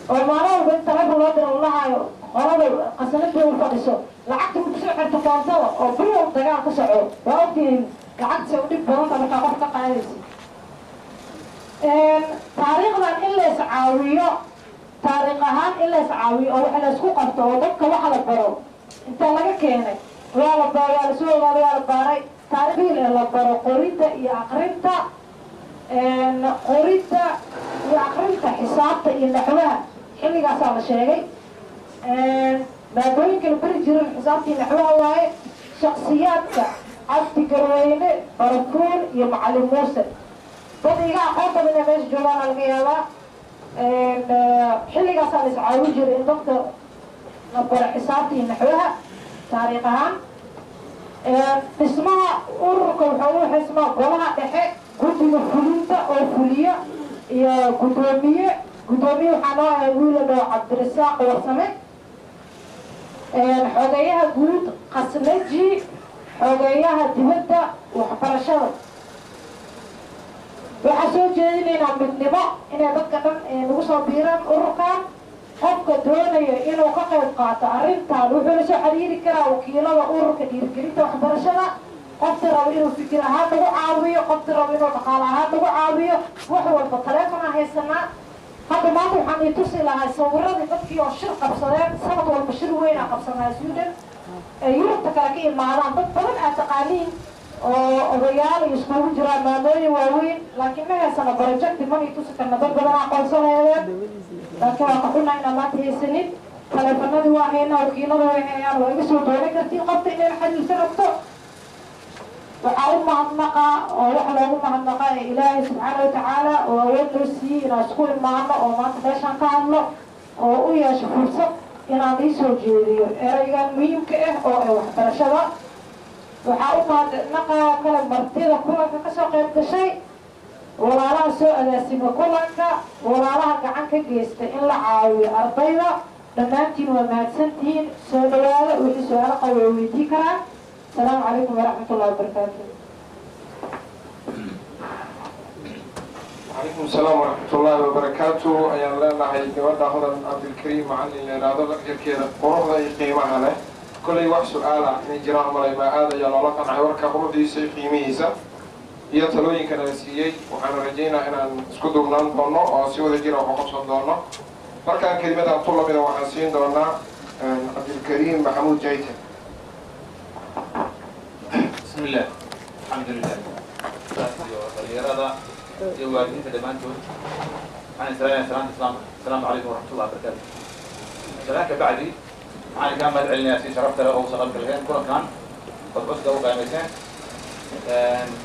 oo maalin walba in taleefon loo diro lahaayo qolada qasanadii u fadhiso lacagta ma kusoo xirto koontada oo bil walba dagaal ka soco. Waa ogtihiin lacagta u dhib badanta markaa qof ka qaadaysa. Taariikhdan in la iscaawiyo, taariikh ahaan in la iscaawiyo oo wax la isku qabto oo dadka wax la baro inta laga keenay waa la waa la soo ogaaday, waa la baaray taariikhii ee la baro qoridda iyo aqrinta, qoridda iyo aqrinta, xisaabta iyo naxwaha. Xilligaasaa la sheegay maadooyinka la bari jirin xisaabta iyo naxwaha waaye. Shaksiyaadka Cabdi Garweyne, Barakuun iyo Macalin Muuse, dad iga aqoon badan inay meesha joogaana laga yaabaa. Xilligaasaa la iscaawin jiray in dadka la baro xisaabta iyo naxwaha. Taariikh ahaan dhismaha ururka wuxuu u xismaa golaha dhexe, guddiga fulinta oo fuliya iyo guddoomiye. Guddoomiye waxaa noo ahay wiila dhoo Cabdirasaaq Warsame, xogeeyaha guud Qasnaji, xogeeyaha dibadda waxbarashada. Waxaa soo jeedinaynaa midnimo inay dadka dhan nagu soo biiraan ururkan. Qofka doonaya inuu ka qayb qaato arrintan wuxuu la soo xiriiri karaa wakiilada ururka dhiirigelinta waxbarashada. Qofta rabo inuu fikir ahaan nagu caawiyo, qofta rabo inuu dhaqaale ahaan nagu caawiyo, wax walba taleefonaan haysanaa. Hadda maanta waxaan ii tusi lahaa sawiradii dadkii oo shir qabsadeen. Sanad walba shir weyn aa qabsanaa Sweden ee Yurubta kale ka imaadaan dad badan aad taqaaniin oo odayaal iyo iskugu jiraan maamooyin waaweyn, laakiin ma haysano project mana ii tusi karna. Dad badan aqoonsanaydeen, laakiin waa ka xunaa inaan maanta haysanin. Taleefanadii waa haynaa, wakiilada way hayaan, waa iga soo doonan kartiin qofta inay xiriirsa rabto. Waxaa u mahadnaqaa oo wax loogu mahadnaqaa ee Ilaahay subxaana watacaala oo awood noo siiyey inaan isku imaano oo maanta meeshaan ka hadlo oo u yeesho fursad inaan iisoo jeediyo ereygan muhiimka ah oo ay waxbarashada. Waxaa u mahadnaqaa kale martida kulanka kasoo qayb gashay, walaalaha soo agaasima kulanka, walaalaha gacan ka geysta in la caawiyo ardayda. Dhammaantiin waa mahadsantihiin. Soo dhawaada, wixii su-aalo qaba way weydii karaan. Asalaamu calaykum waraxmat ullahi wabarakaatu. Calaykum asalaam waraxmat ullaahi wabarakaatu ayaan leenahay gabadha Hodan Cabdilkariim Macalin la yidhaahdo, lafjarkeeda quruxda iyo qiimaha leh. Kollay wax su-aala inay jiraan malay maa aad ayaa loola qancay warka quruxdiisa iyo qiimihiisa iyo talooyinkana la siiyey. Waxaana rajaynaa inaan isku duubnaan doono oo si wada jira wax u qabsan doono. Markaan kelimadan tu lamida waxaan siin doonaa Cabdilkariim Maxamuud Jayte. بسم الله، الحمد لله، iyo dhalinyarada iyo waalidiinta dhammaantood waxaan islaamaya salaanta islaamka: asalaamu calaykum waraxmat ullahi wabarakaatu. Salaan ka bacdi, waxaan kaa mahad celinayaa si sharafta leh oo usa qalbi laheen kulankan ood cusga u qiimayseen.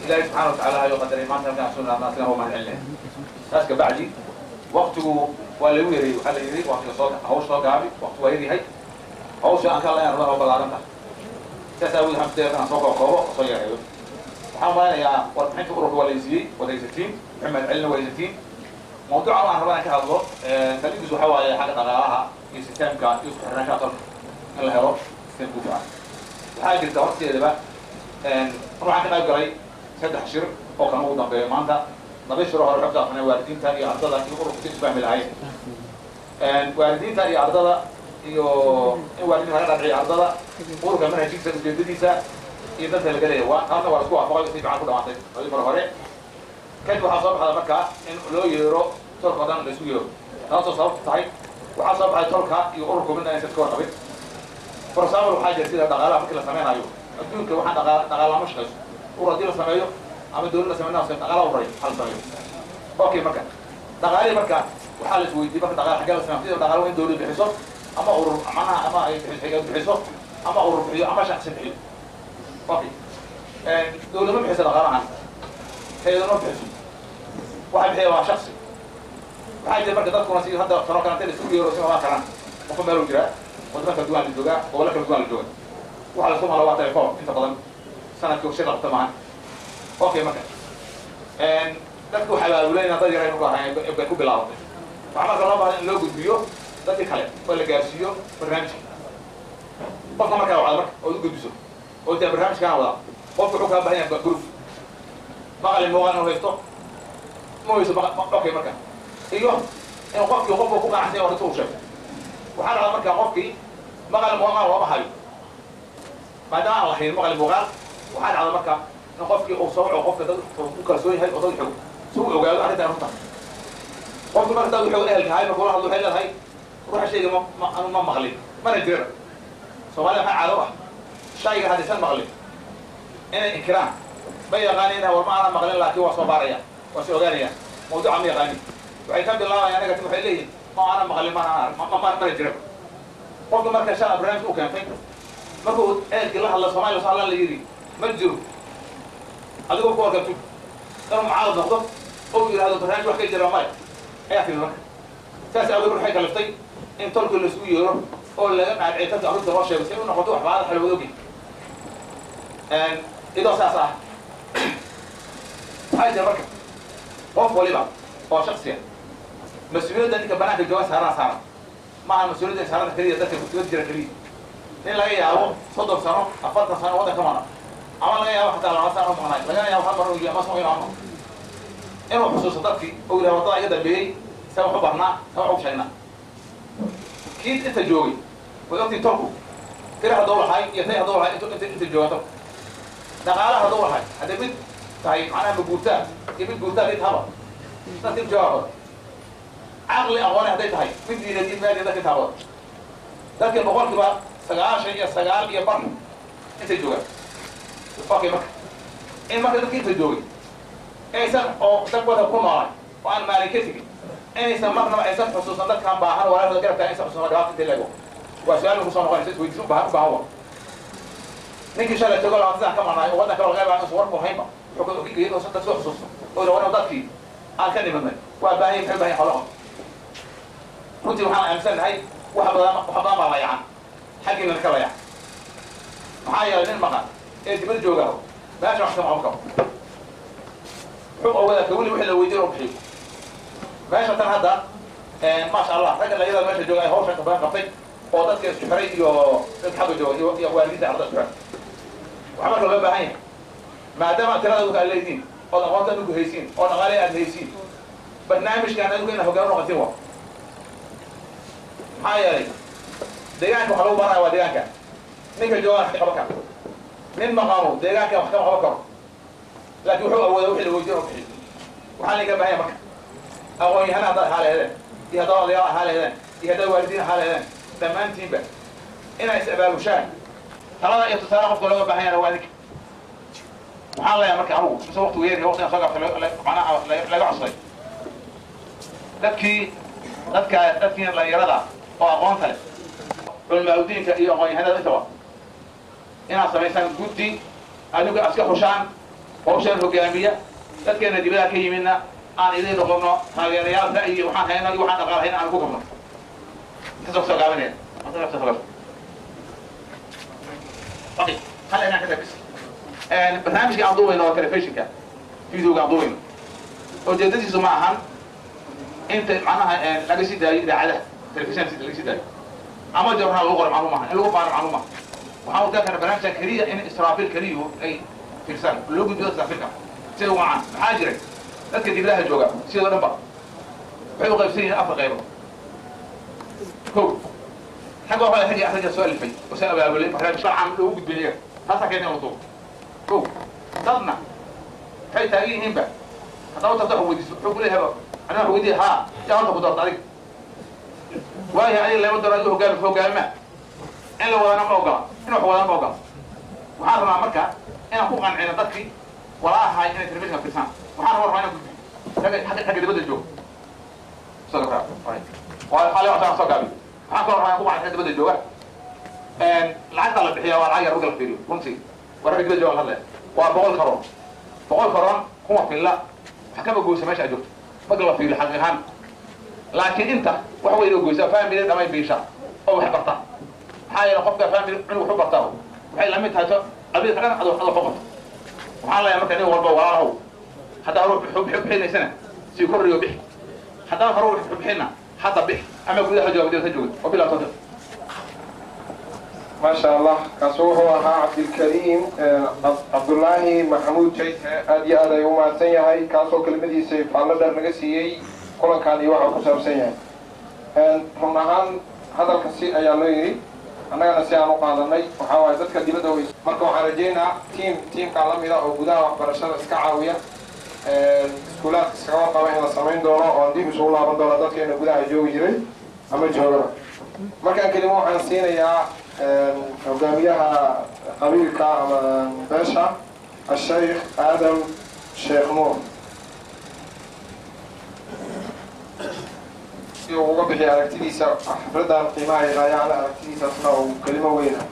Ilaahay subxaana watacaala ayuu qadaray maanta halkaan soo naadnaa, sidan waa mahad celinaya. Saas ka bacdi, waqtigu waa lagu yareeyey. Waxaa la yidhi waqtiga soo hawsha soo gaabi, waqti waa yaryahay. Hawsha aan ka hadlayaan rabaa oo ballaaran tahay, sidaas aawood waxaan isdaya inaan soo kookoobo oo soo yareeyo. Waxaan malaynayaa warbixinta ururka waa laysiiyey, waad haysatiin, wixii mahad celina waa haysatiin. Mawduucan waan rabaa inaan ka hadlo saligiisu waxaa waaye xagga dhaqaalaha iyo systemka iyo isku xirnaanshaha dalka in la helo system ku fiican. Waxaa jirta horteedaba waxaan ka qayb galay saddex shir oo kan ugu dambeeyo maanta. Laba shir oo hore waxay ku saabsanay waalidiinta iyo ardada iyo ururka si isfahmi lahayn, waalidiinta iyo ardada, iyo in waalidiinta laga dhaadhiciyo ardada ururka manhajkiisa, ujeedadiisa iyo danta laga leeyahay. Waa taasna waa la isku waafaqay, si fiican ku dhamaatay labadii mar hore. Kadib waxaa soo baxda markaa in loo yeero tolka o dhan la isku yeero, taasoo sababtu tahay waxaa soo baxay tolka iyo ururku midna aysan iska warqabin. For example, waxaa jira sida dhaqaalaha markii la sameynayo adduunka, waxaan dhaqaala dhaqaala ma shaqeyso. Urur haddii la sameeyo ama dawlad la sameeyo, dhaqaala ururay waxaa la sameeyo. Okay, marka dhaqaalihii marka waxaa la isweydiiyey marka dhaqaala xaggee la sameeyo? Sida dhaqaala waa in dawlad bixiso ama urur, macnaha ama ay bixiso bixiso ama urur bixiyo ama shaksi bixiyo. Okay, dawlad ma bixiso dhaqaalahan, hay'ado ma bixiso, waxa bixiya waa shaksi. Waxaa jira marka dadkuna si hadda tano kalante la isugu yeero si ma karaan, qofka meel uu jiraa, wadamo kala duwan la joogaa, gobollo kala duwan la joogaa, waxa la isku mala waa telefoon inta badan sanadkii shir qabta maahan. Okay marka dadku waxay abaabulayna dad yar ay ku ahaayeen bay ku bilaabatay. Waxaa marka loo baahan in loo gudbiyo dadka kale oo la gaarsiiyo barnaamijka. Qofka markaa wacda marka oo u gudbiso oo taa barnaamijkaan wadaa, qofku wuxuu kaa baahan yahay group maqali muuqaan inuu haysto ma haysto. Okay marka iyo in qofkii qofku ku qanacsan yahay arrinta uu sheego. Waxaa dhacda marka qofkii maqal muuqaal looma hayo, maadaama aan lahayn maqal muuqaal. Waxaa dhacda marka in qofkii uu soo waco qofka dad ku kalsoon yahay oo dad xog si uu ogaado arrintan runta. Qofki marka dad wuxuu ehelka ahay markuu la hadlo waxay leedahay ruuxa shayga ma anu ma maqlin mana jiraba. Soomaalida waxaa caado ah shayga haddaysan maqlin inay inkiraan. Ma yaqaanin war ma aanan maqlin, laakiin waa soo baaraya, waa soo ogaanaya mawduuca. Ma yaqaanin, waxay ka bilaabayaan anaga waxay leeyihin ma aanan maqlin, mana jiraba. Qofka marka shala barnaamij u keentay markuu ehelkii la hadla Soomaaliya soo hadlaan la yidhi ma jiro, adigoo ku warka tug inuu mucaarad noqdo oo yidhahdo barnaamij wax ka jira male ayaa timi. Marka saas awgeed waxay kaliftay in tolkii laisugu yeero oo laga dhaadhiciyo dadka arrinta loo sheego si ay u noqoto wax baada xalwad ogi. Idoo saas ah waxaa jira marka qof waliba oo shaksiya mas-uuliyadda ninka banaanka jooga saaran saaran maaha mas-uuliyadda saaranta keliya dadka dibadda jira keliya. Nin laga yaabo 30 sano, 40 sano waddanka mana ama laga yaabo xataa 2 sano maqnaay, lagana yaabo hal mar inuu ama soo ama inuu xusuusto dadkii oo yidhaha waddada iga dambeeyey see wax u barnaa, see wax u sheegnaa. Kii inta joogay way ogtii tolku tiri hadduu lahay iyo tay hadduu lahay inta jooga tolku dhaqaalaha hadduu lahay hadday mid tahay macnaha ma guurtaa iyo mid guurtaa mid haba dadka inta joogaa badan, caqli aqooni hadday tahay mid diineed iyo maadi dadka intaa badan, dadka 99.5% intay joogaan. Okay marka in marka dadka inta joogay aysan oo dad wadan ku noolay oo aan maalin ka tegin inaysan marnaba aysan xusuusan dadkaan baahan walaalahooda garabkaan aysan xusuusan dhibaata inta leego waa su-aal ku soo noqonaysa isweydiis u baahan u baahan. Wa ninkii shalay tago 20 sana ka maqnaay oo waddanka laga yaabaa inuusan warku haynba wuxuu ka inuusan dad soo xusuusto oo yidhaha war dadkii aan ka nimadnay waa baahan maxay baahan xoolo. Runtii waxaan aaminsannahay wax badan, wax badan baa layacan xaggiina ka layacan. Maxaa yeelay nin maqan ee dibad joogaho meesha wax kama qaban karo, wuxuu ogaadaa ka weli wixii la weydiin oo bixiyo meesha tan. Hadda maasha Allah ragga dhalinyarada meesha jooga ay hawshan ka badan qabtay oo dadka isku xiray iyo dadka xagga jooga iyo waalidiinta ardada isku xiray. Waxaa marka loo baahan yahay maadaama tirada adinku aad leediin ood aqoonta adinku haysiin oo dhaqaale aad haysiin barnaamijkan adinku inaad hoggaan u noqotiin wa. Maxaa yeelay deegaanka waxa lagu baranaya waa deegaanka ninka jooga wax ka qaban kara. Nin maqaano deegaanka wax kama qaban karo, laakiin wuxuu awoodaa wixii la weydiin oo bixiyo. Waxaa laga baahan yahay marka aqoon-yahana haddaad ahaa lehdeen iyo haddaad odayaal ahaa lehdeen iyo haddaad waalidiin ahaa lehdeen dhammaantiinba inay is abaabushaan. Talada iyo tusaale qofka looga baahan yahana waa adinka. Waxaan leeyahay marka anugu mise waqtigu yar waqtigan soo gaabtay macnaha laga codsaday dadkii dadka dadkii dhalinyarada oo aqoonta leh, culmaa udiinka iyo aqoon-yahanada intaba inaad samaysaan guddi adigu aad iska xushaan hawshaan hogaamiya. Dadkeena dibadaha ka yimidna aan idin noqono taageerayaal ra'yi waxaan hayno iyo waxaan dhaqaal hayno aan ku kabno. Intaasoo kusoo gaabinaya. Okay, hal inaan ka tabis barnaamijka aan duubayno waa telefishinka videoga aan duubayno. Ujeedadiisu ma ahan inta macnaha laga sii daayo idaacadaha telefishin laga sii daayo ama joornaal lagu qoro macluum maaha in lagu faano macluum maaha. Waxaan u karna barnaamijka keliya in Israafiil keliyu ay fiirsan loo gudbiyo Israafiilka sida wacan. Maxaa jiray dadka dibadaha jooga sidoo dhan ba waxay u qaybsan yihiin afar qaybood. Kow, xagga waxaa ragga ragga soo alifay oo soo abaabulay barnaamij dabcan loogu gudbin iyaga taasaa keentay in la duubo. Kow, dadna waxay taagan yihiinba haddaba tagto wax weydiiso wuxuu ku leeyahay anaa wax weydiiya haa yaa horta ku doorta adiga waayo adiga lama dooro adiga hogaami hogaamima in la wadana ma ogola in wax wadana ma ogola. Waxaan rabaa marka inaan ku qancino dadkii walaahay inay telefishinka fiirsaan. Waxaan rabaa inaan gudbiyo ragga xagga dibadda jooga soo gabraa waa xalay waxaan soo gaabi. Waxaan kaloo rabaa inaan ku qancino dibadda jooga lacagta la bixiya waa lacag yar marka la fiiriyo. Runtii waa ragga dibadda jooga la hadlaya waa 100 karoon. 100 karoon kuma filla wax kama goysa meesha aad joogto marka la fiiriyo xaqiiq ahaan, laakiin inta wax weyn oo goysa family dhamay biisha oo wax barta. Maxaa yeelay qofka family cunug wax u bartaa waxay la mid tahay to qabiilka dhan adoo adoo qabto. Waxaan leeyahay marka nin walba walaalow, haddaa hore bixinaysana sii kordhiyo bix, haddaan hore wax bixinna hadda bix, ama gudaha jooga dibadda jooga. Wabillahi tawfiiq. Maasha Allah, kaasi wuxuu ahaa Cabdilkariim Cabdullaahi Maxamuud Jayte. Aad iyo aad ay u mahadsan yahay, kaasoo kelmadiisa faallo dheer naga siiyey kulankan iyo waxa uu ku saabsan yahay. Run ahaan hadalka si ayaa loo yidhi, annagana si aan u qaadanay waxaa waaye dadka dibadda wey. Marka waxaan rajeynaa tiimkaa la mida oo gudaha waxbarashada iska caawiya, iskuulaadka iskaga warqaba, in la samayn doono oo aan dib isugu laaban doono dadkeena gudaha joogi jiray ama joogaba. Markaan kelimo waxaan siinayaa hogaamiyaha qabiilka ama beesha, Ashaykh Aadam Sheekh Nuur, si uu uga bixiya aragtidiisa xafladan qiimaha iyo qaayaha, aragtidiisaasna uu kelimo weyna.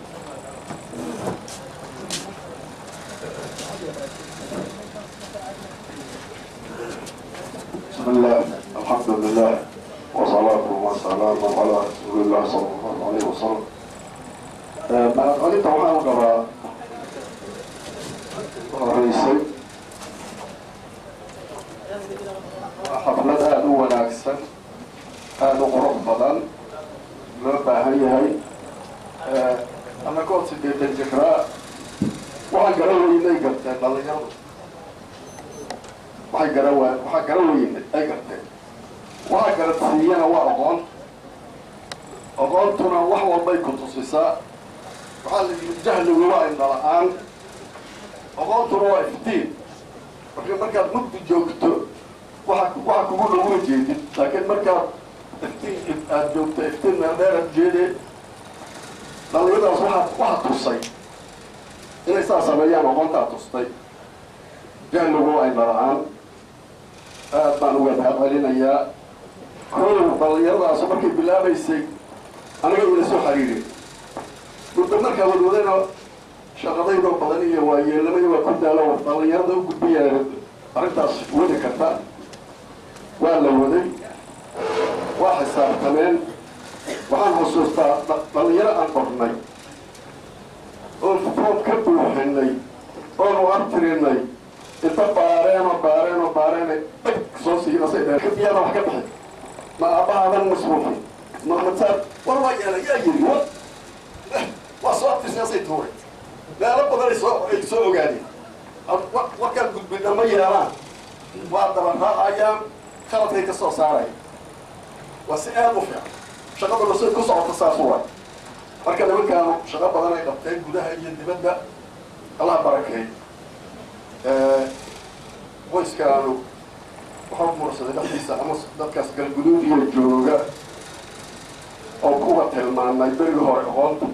بسم الله، الحمد لله، والصلاة والسلام على رسول الله صلى الله عليه وسلم. Mahadcelinta waxaan qabaa horeysay, waa xaflad aada u wanaagsan, aada u qurux badan, loo baahan yahay. Annagood 80 jiraa waxaan garan weynay garteen dhalinyaradu, waxay gara waxaa gara weynay ay garteen. Waxa garadsiiyana waa aqoon, aqoontuna wax walbay ku tusisaa. Waxaa la yidhi jahligu waa indha la-aan, aqoontuna waa iftiin. Marka markaad mugdi joogto waxa kugu dhowma jeedid, laakiin markaad iftiin aada joogto iftiin meel dheer aad jeedee. Dhalinyadaas waxaa tusay inay saa sameeyaan aqoontaa tustay. Jahligu waa indha la-aan. Aad baan uga mahad celinayaa. Kow, dhalinyaradaas markay bilaabaysay aniga ila soo xiriirin muddo, markaa wadwadana shaqadaydoo badan iyo waayeelnimada waa ku daalo. Dhalinyarada u gudbaya arrintaas wadi karta, waa la waday, waa xisaabtameen. Waxaan xusuustaa dhalinyaro aan qornay oon foom ka buuxinay oonu abtirinay, inta baareenoo baareenoo baareenay dhag soo siiasay dheen kabiyaada wax ka bixi ma aabbahaadan masruufin ma masaad war waa yeelay yaa yiri wa waa soo abtirsiasay tuuray. Meelo badan ay soo ogaadeen warkaan gudbina ma yeelaan, waa daba raacayaan, khaladkay ka soo saaraya. Waa si aada u fiican shaqaduna say ku socota, saas waay. Marka nimankaanu shaqo badan ay qabteen gudaha iyo dibadda, Allah barakeey. Qoyskaanu waxaa mursaday dhexdiisa ama dadkaas Galguduud iyo jooga oo kuwa tilmaanay berigii hore aqoonta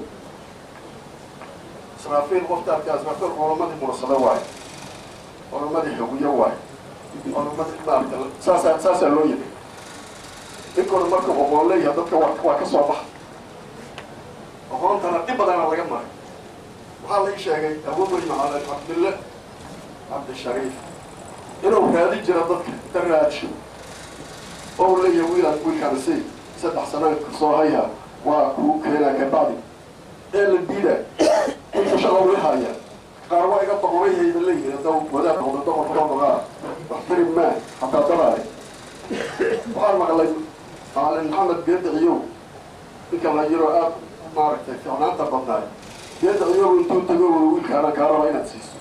Israafiil. Qofta arkaa Israafiil culamadii mursada waayo, culamadii xugiyo waayo, culamadii maarata saasaa loo yiri. Ninkuna markuu aqoon leeyahay dadka waa ka soo baxa, aqoontana dhib badana laga maray. Waxaa la ii sheegay awoowey Macalin Cabdille Cabdishariif inuu raadi jiro dadka, inta raadsho oo uu leeyahay wiilaan wiilkaan si 3 sanaan soo haya waa kuu keenaa, kabacdi ee la diida wiilka shaqa uli haya. Qaar waa iga doqorayhayba leeyihin, hadda wadaad noqdo doqorka noqdaa wax tari maa hataa dadaale. Waxaan maqlay Macalin Maxamed Geeda Ciyow, ninka la yiro aada maaragtay ficnaanta badnaay. Geeda Ciyow intuu tago wiilkaana kaa raba inaad siiso,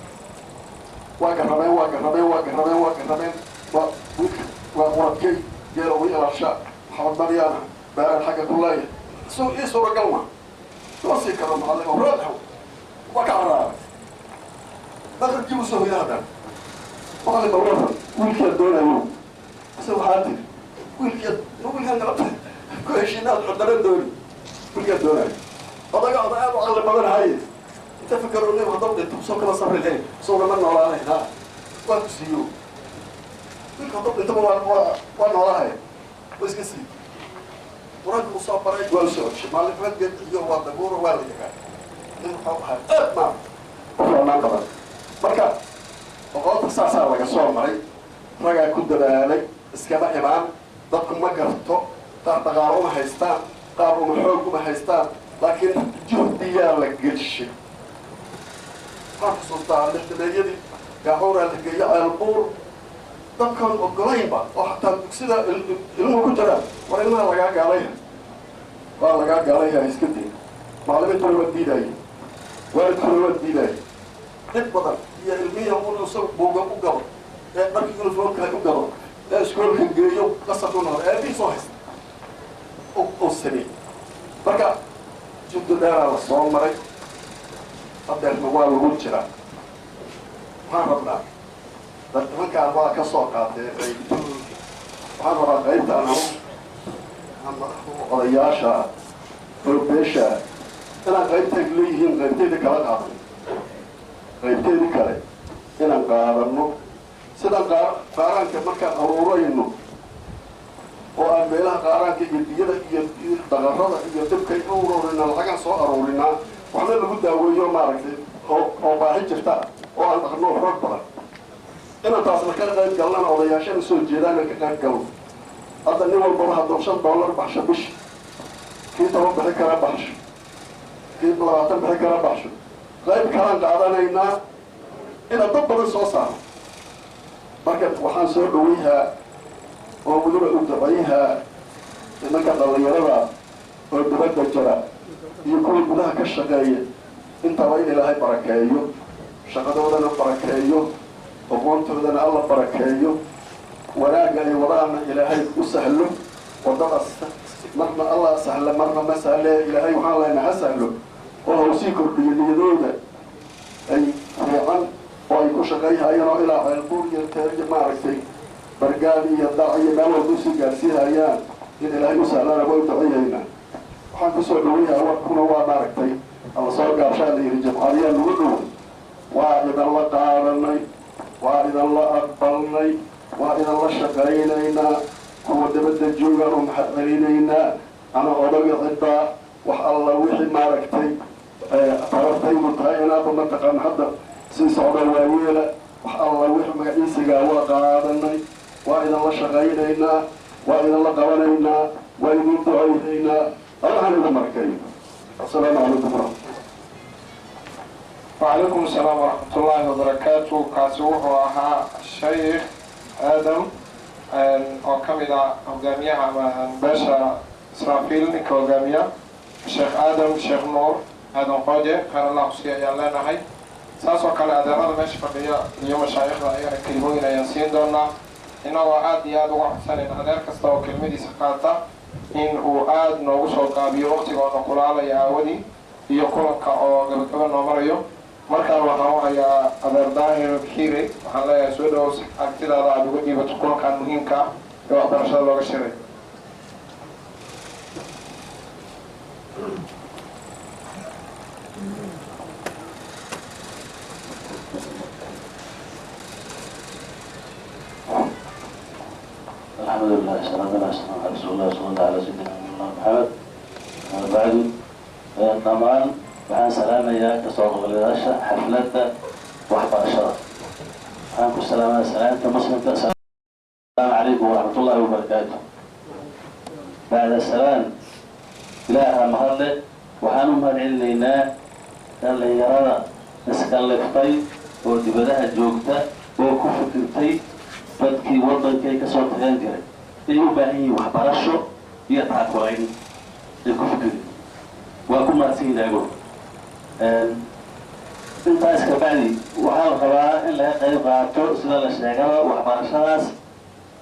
waa garrabeen, waa garrabeen, waa garrabeen, waa garrabeen, waa wiilka waa quradkay geela ugu ilaasha maxamed maryaana beeraan xagga ku leeyahay su ii suuragal ma loo sii karo. Macallin oo raadxow waa ka caraaray, maqribkii usoo hoyda haddana macallin ba waran wiilkiyaa doonayo ase waxaa tiri wiilkiyaa ma wiilkaan galabta ku heshiinaad coddaran dooni wiilkiyaa doonayo. Odaga oda aad u caqli badan haye, inta fikero nin haddau dhinto soo kama sabri lahayn, soo nama noolaanayn ha waa ku siiyo wiilka haddau dhintaba waa noolahay, waa iska sii qur-aanka uu soo baray, waa usoo ceshay. Maalin maxamed Geed iyo waa dabuuro, waa la yaqaan nin wuxuu ahaa aad maa u fiicnaan badan. Marka aqoonta saasaa laga soo maray, ragaa ku dadaalay, iskama imaan. Dadku ma garto, qaar dhaqaalo uma haystaan, qaar uma xoog uma haystaan, laakiin juhdiyaa la gelshay. Waxaan xusuustaa lixdameeyadii Gaaxuuraa la geeyo, Ceelbuur. Dadkaan ogolaynba oo xataa dugsida ilmuhu ku jiraan, war ilmaha lagaa gaalaya, waa lagaa gaalaya, iska day. Macalimiintuna waa diidaaye, waalidkuna waa diidaaye. Dhib badan iyo ilmihi un isagu buuga u gado ee dharkii uniformka u gado ee iskoolka geeyo, qasab u noqda, aabihii soo haysta oo sameeyey. Marka jiddo dheeraa la soo maray, hadeerna waa lagu jiraa. Waxaan rabnaa dad nimankaan waa ka soo qaatee qaybtooda. Waxaan rabaa qaybtaan ama odayaasha oo beesha inaan qaybtay leeyihiin, qaybteedii kala qaadano, qaybteedii kale inaan qaadano. Sidaan qaaraanka markaan aruurayno oo aan meelaha qaaraanka iyo diyada iyo daqarada iyo dhibkay u ururinaa, lacagaan soo aruurinaa, waxna lagu daaweeyo maaragtay oo baahi jirta oo aan dhaqno xoog badan, inaan taasna ka qayb galnana, odayaashana soo jeedaan inaan ka qayb galno. Hadda nin walbaba hadduu $5 baxsho bishi, kii 10 bixi kara baxsho, kii 20 bixi kara baxsho, qayb kalaan qaadanaynaa inaan dad badan soo saaro. Marka waxaan soo dhawayhaa oo weliba u ducayhaa nimanka dhallinyarada oo dibadda jira iyo kuwa gudaha ka shaqeeya intaba in Ilaahay barakeeyo, shaqadoodana barakeeyo, aqoontoodana Alla barakeeyo, wanaagga ay wadaana Ilaahay u sahlo. Waddadaas marna Allah sahla, marna ma sahle. Ilaahay waxaan leenahay ha sahlo oo ha usii kordhiyo niyadooda ay fiican oo ay ku shaqayhayaan oo ilaa Ceelbuur iyo Teer iyo maaragtay Bargaad iyo Dac iyo meel walba usii gaarsiihayaan, in Ilaahay u sahlana waa u duceeyaynaa. Waxaan kusoo dhawayaha, warkuna waa maaragtay alla soo gaabshaa la yidhi, jimcadiyaa lagu dhow. Waa idanla qaadanay, waa idanla aqbalnay, waa idanla shaqaynaynaa. Kuwa dabadda joogaan u maxad celinaynaa. Ana odaga ciddaa wax alla wixii maaragtay tabartaydu tahay inaaba mataqaan hadda sii socda waayeela, wax alla wixii magaciisigaa waa qaadanay, waa idanla shaqaynaynaa, waa idanla qabanaynaa, waa idin ducaynaynaa. Allahan idin markeeyo. Assalaamu calaykum waraxmatullah. Wacalaykum asalaam waraxmatullaahi wabarakaatu. Kaasi wuxuu ahaa Sheikh Aadam oo ka mid ah hogaamiyaha ama beesha Israafiil, ninka hogaamiya, Sheekh Aadam Sheekh Nuur Aadan Qooje. Khayr Allah kusiiya ayaan leenahay. Saas oo kale adeerada meesha fadhiya iyo mashaayikhda ayagana kelimooyin ayaan siin doonaa, innagoo aada iyo aada uga codsanayna adeer kasta oo kelimadiisa qaata in uu aada noogu soo gaabiyo, waqtiga oo na kulaalaya aawadii iyo kulanka oo gabagaba noo marayo. Markaan waxaan u hayaa adeer Daahir Xiire. Waxaan leeyahay soo dhawow, si aragtidaada aada uga dhiibato kulankan muhiimka ah ee waxbarashada looga shiray. الحمد لله، الصلاة والسلام على رسول الله، صلى الله على سيدنا محمد أما بعد. Dhammaan waxaan salaamayaa kasoo qaybgalayaasha xafladda waxbarashada. Waxaan ku salaamaya salaamta muslimka, asalaamu calaykum waraxmat ullahi wabarakaatu. Bacda salaam, Ilaaha mahadle. Waxaan u mahad celinaynaa dhallinyarada iskalliftay oo dibadaha joogta oo ku fikirtay dadkii waddankay kasoo tagaan jiray ay u baahan yihiin waxbarasho iyo taakulayn ay ku fikiri. Waa ku mahadsan yihin ago. Intaas ka bacdi waxaa la rabaa in laga qayb qaato, sida la sheegaba, waxbarashadaas.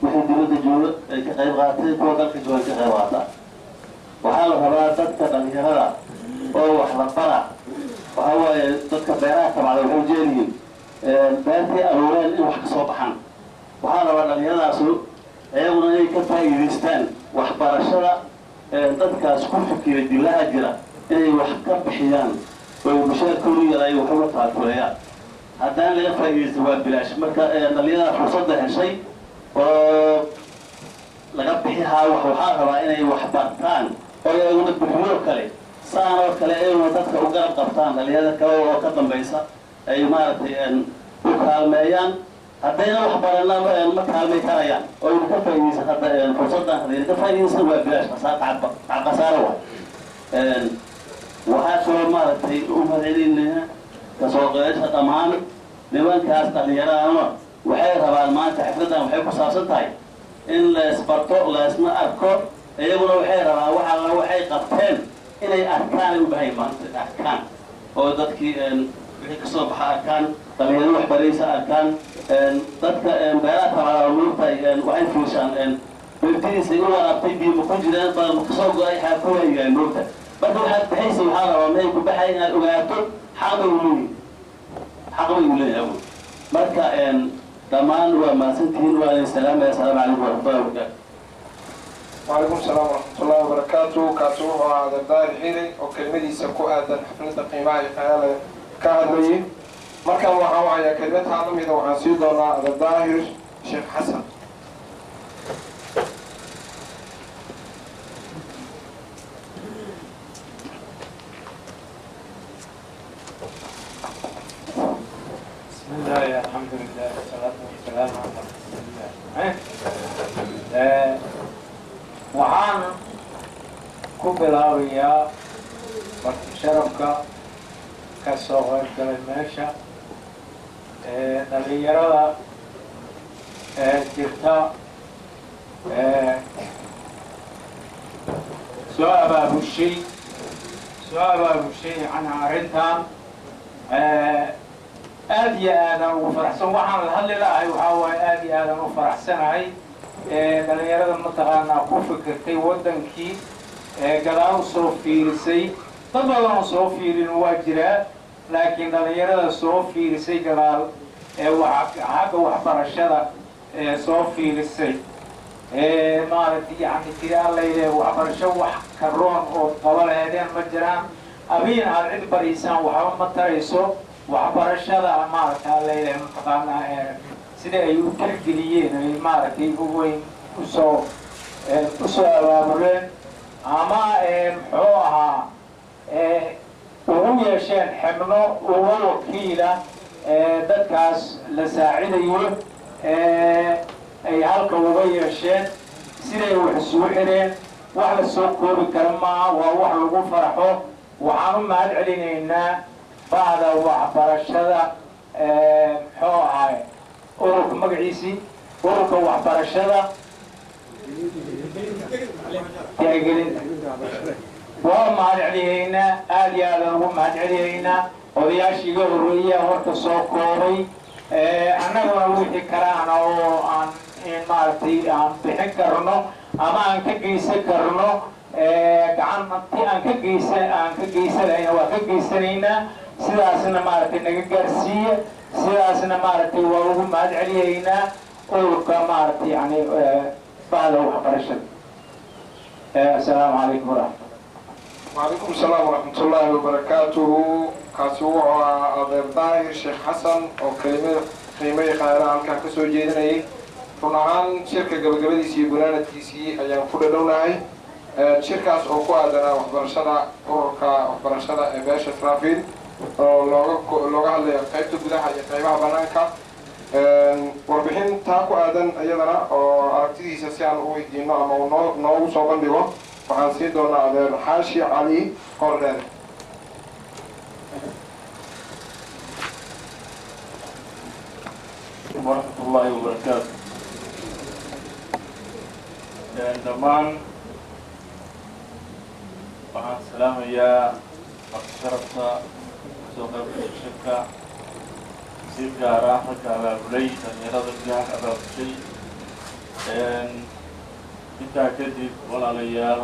Wixii dibadda jooga ay ka qayb qaatay, kuwa dalka jooga ay ka qayb qaataa. Waxaa la rabaa dadka dhalinyarada oo wax la bara. Waxaa waaye dadka beeraha tabcda waxay jecel yihiin beertay abuureen in wax ka soo baxaan. Waxaa la rabaa dhalinyaradaasu iyaguna inay ka faa'iidaystaan waxbarashada dadkaas ku fikiray dilaha jira, inay wax ka bixiyaan oo mushaarkoodu yaray wax uga taakuleeyaan. Haddaan laga faa'iidaysto waa bilaash. Marka dhalinyarada fursadda heshay oo laga bixihaa wax, waxaa rabaa inay wax bartaan oo iyaguna bixiyo kale saan oo kale iyaguna dadka u garab qabtaan, dhalinyarada kale oo ka dambaysa ay maaragtay u kaalmeeyaan. Haddayna wax barana ma kaalmay karayaan oo ayna ka faa'iidaysan. Hadda fursaddan haddayna ka faa'iidaysan waa bilaash, tacab khasaaro waay. Waxaa kaloo maaragtay u mahadcelinaynaa kasoo qaybasha dhammaan Nimankaas dhallinyaradana waxay rabaan maanta xafladdan waxay ku saabsan tahay in laysbarto, laysna arko. Iyaguna waxay rabaan wax alla waxay qabteen inay arkaan ay u bahayn maanta arkaan, oo dadkii wixii kasoo baxa arkaan, dhalinyarada waxbaraysa arkaan. Dadka beeraha tabaalaa moogtahay, waxay fiirshaan beertidiisay u waraabtay, biyo ma ku jiraan, baa ma kasoo go-ay, xaa ku waayigaan moogta. Marka waxaad baxaysa waxaa rabaa may ku baxay inaad ogaato. Xaq bay u leeyihin, xaq bay u leeyahay. Marka dhammaan waa mahadsantihiin, waa idin salaamaya. Asalaamu calaykum waraxmatullahi wabarakaatu. Wacalaykum salaam waraxmatullahi wabarakaatu. Kaasi wuxuu ahaa Adeer Daahir Xiiri oo kelmadiisa ku aadan xafladda qiimaha iyo qayaale ka hadlayay. Markan waxaan wacayaa kelmad taa lamida, waxaan sii doonaa Adeer Daahir Sheekh Xasan. بسم الله، الحمد لله، والصلاة والسلام على رسول الله. Waxaan ku bilaabayaa marti sharafka ka soo qayb galay meesha, dhalinyarada jirta soo abaabushay yani arrintan aad iyo aadaan ugu faraxsan. Waxaan la hadli lahay waxaa waaye, aad iyo aadaan u faraxsanahay dhalinyarada mataqaanaa ku fikirtay waddankii, gadaal usoo fiirisay. Dad badan oo soo fiirin waa jiraa, laakiin dhalinyarada soo fiirisay gadaal xagga waxbarashada soo fiirisay, maaragtay, yani tiri allayde waxbarasho wax karoon oo qaba laheedeen ma jiraan. Abiin aad cid bariisaan waxba ma tarayso. Waxbarashada maaragta allayde mataqaanaa sida ay u tixgeliyeen, ay maaragtay uweyn usoo abaabuleen ama muxuu ahaa ugu yeesheen xibno uga wakiila dadkaas la saacidayo, ay halka uga yeesheen, siday wax isugu xireen wax la soo koobi kara maaha, waa wax lagu farxo. Waxaan u mahad celinaynaa bahda waxbarashada, muxuu ahaay ururka magaciisii, ururka waxbarashada tixgelinta. Waa mahad celihaynaa, aada iyo aadaan ugu mahad celihaynaa. Odayaashii iga horreeya horta soo koobay. Annaguna wixii kalaana oo aan maaragtay aan bixin karno ama aan ka geysan karno gacan ti aan ka geysanayna waa ka geysanaynaa. Sidaasna maaragtay naga gaarsiiya, sidaasna maaragtay waa ugu mahad celihaynaa ururka maaragtay yani bahda waxbarashada. Assalaamu calaykum waraxmatullah. Wacalaykum asalaam waraxmatullaahi wabarakaatuhu. Kaasi wuxuu ahaa Adeer Daahir Sheekh Xasan oo kelimada qiimo yaqaana halkaan ka soo jeedinayay. Run ahaan shirka gabagabadiisii iyo gunaanadkiisii ayaan ku dhadhownahay, shirkaas oo ku aadanaa waxbarashada, ururka waxbarashada ee beesha Israafiil, oo looga hadlaya qaybta gudaha iyo qaybaha banaanka. Warbixin taa ku aadan iyadana oo aragtidiisa si aan u weydiino ama uu noogu soo bandhigo, waxaan siin doonaa Adeer Xaashi Cali Qordheer. Waraxmat ullaahi wabarakaatu. Dhammaan waxaan salaamayaa marti sharafta kasoo qaybgasha shirka, si gaar ah ragga abaabulay, dhalinyarada gudaha ka abaabushay. Intaa kadib, walaalayaal,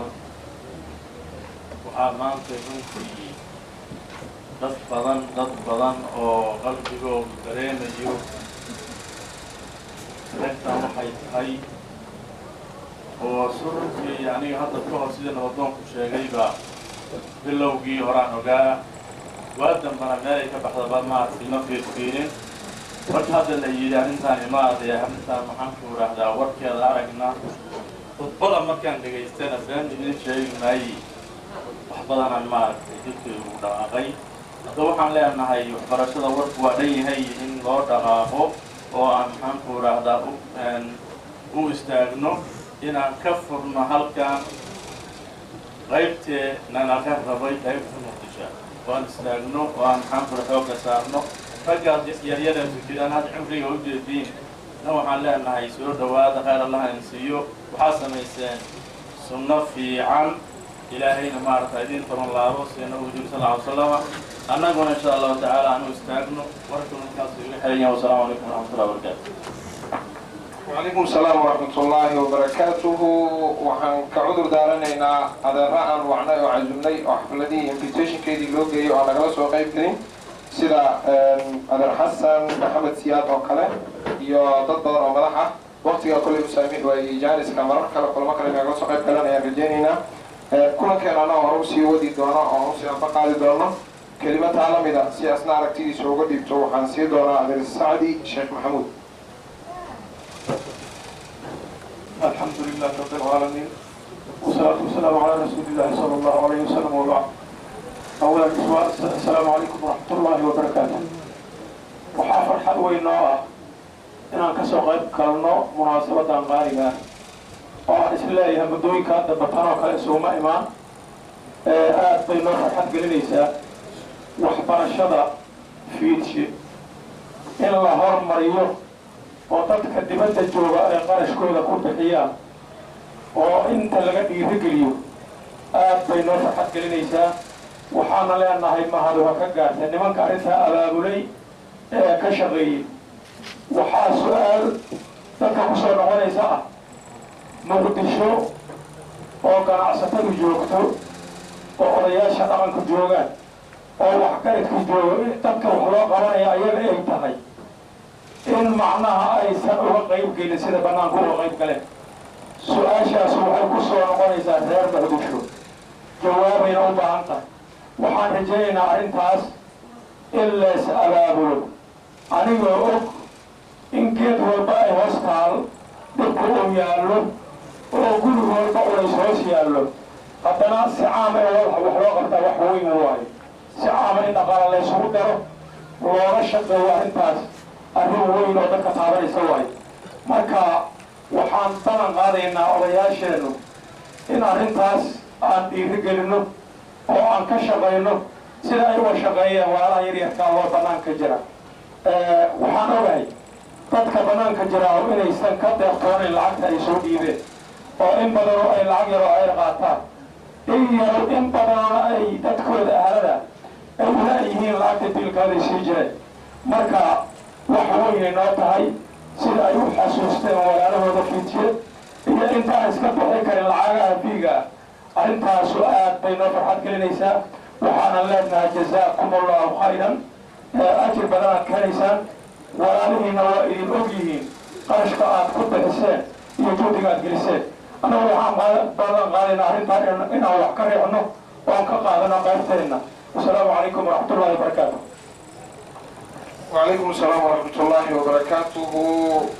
waxaa maanta runtii dad badan oo qalbigoodu dareemayo arrintan waxay tahay oo si runtii aniga hadda ka hor sida nabadoonku sheegayba bilowgii horaan ogaa, waa dambana meel ay ka baxdaba maaragtay ma fiirfiirin. Marka hadda la yidhi arrintaan imaadee, arrintaan maxaan ku idhaahdaa, warkeeda aragna, khudbada markaan dhegaystana, been idin sheegi maayi, wax badanaan maaragtay jidkay ugu dhaqaaqay. Hadda waxaan leenahay waxbarashada warku waa dhan yahay in loo dhaqaaqo oo aan maxaan ku idhaahdaa u istaagno inaan ka furno halkan qaybtee nanaga rabay, qaybta Muqdisho oo aan istaagno oo aan maxaan kula xoogga saarno. Raggaas yaryada jiraan hadda cumriga u jeediin na waxaan leenahay soo dhowaada, khayr Allah idin siiyo. Waxaad samayseen sunno fiican, Ilaahayna maarata idin toban laabo sida Nabigu jiri sal ly salama. Annaguna insha Allahu tacaala aanu istaagno. Warkuna intaas iga xiran yahay. Wasalaamu calaykum waraxmatullahi wabarakaatu. Wacalaykum asalaam waraxmat ullaahi wabarakaatuhu. Waxaan ka cudur daaranaynaa adeera aan wacnay oo casumnay oo xafladihii invitationkeedii loo geeyey oo aan nagala soo qayb gelin, sida adeer Xasan Maxamed Siyaad oo kale iyo dad badan oo madax ah. Waqtigaa kolley u saamix waayey jaaniska. Marar kale, kulamo kale nagala soo qayb galan ayaan rajaynaynaa. Kulankeena anagoo hore usii wadi doono oo usii anba qaadi doono, kelima taa la mida si asna aragtidiisa uga dhiibto waxaan sii doonaa adeer Sacdi Sheekh Maxamuud. الحمد لله رب العالمين، والصلاة والسلام على رسول الله صلى الله عليه وسلم، وبعد. أولا، السلام عليكم ورحمة الله وبركاته. Waxaa farxad weyn noo ah inaan kasoo qayb galno munaasabadan qaaliga ah oo aan is leeyahay muddooyinkaa dambe tan oo kale isuguma imaan. Aad bay noo farxad gelinaysaa waxbarashada Fiidshe in la hormariyo oo dadka dibadda jooga ay qarashkooda ku bixiyaan oo inta laga dhiirigeliyo. Aad bay noo farxad gelinaysaa. Waxaana leenahay mahadu ha ka gaarta nimanka arrintaa abaabulay ee ka shaqeeyey. Waxaa su-aal dadka ku soo noqonaysa ah: Muqdisho oo ganacsatadu joogto oo odayaasha dhaqanku joogaan oo waxgaradku joogo, dadka wax loo qabanaya ayaga ay tahay, in macnaha aysan uga qayb gelin sida bannaanku uga qayb galeen? Su-aashaas waxay ku soo noqonaysaa reer Muqdisho, jawaabayna u baahan tahay. Waxaan rajaynaynaa arrintaas in lees abaabulo, anigoo og in geed walba ay hoos taal dhibku uu yaallo oo guri walba culays hoos yaallo, haddana si caama in wax loo qabtaa wax weyn waayo. Si caama in dhaqaala laysugu daro looga shaqeeyo arrintaas arrin weyn oo dadka taabanaysa waayo. Marka waxaan ballan qaadaynaa odayaasheennu in arrintaas aan dhiiri gelinno oo aan ka shaqayno sida ay uga shaqeeyeen walaalaha yaryarkaa oo bannaanka jira. Waxaan ogahay dadka bannaanka jiraa inaysan ka deeqtoonayn lacagta ay soo dhiibeen, oo in badanoo ay lacag yaroo ayr qaataan, in yaro in badanoona ay dadkooda ahalada ay ula yihiin lacagta biilkaaday sii jireen. Marka wax weynay noo tahay sida ay u xasuusteen walaalahooda Fiidjiye iyo intaan iska bixin karin lacagaha fiiga. Arrintaasu aad bay noo farxad gelinaysaa. Waxaanan leenahay jazaakum Allahu khayran, ajir badan aad ka helaysaan. Walaalihiina waa idin og yihiin qarashka aad ku bixiseen iyo juhdiga aad geliseen. Annagu waxaan ballan qaadaynaa arrintaa inaan wax ka reexno oon ka qaadano qaybteenna. Wasalaamu calaykum waraxmatullahi wabarakaatu. Wacalaykum asalaam waraxmat ullaahi wabarakaatuhu.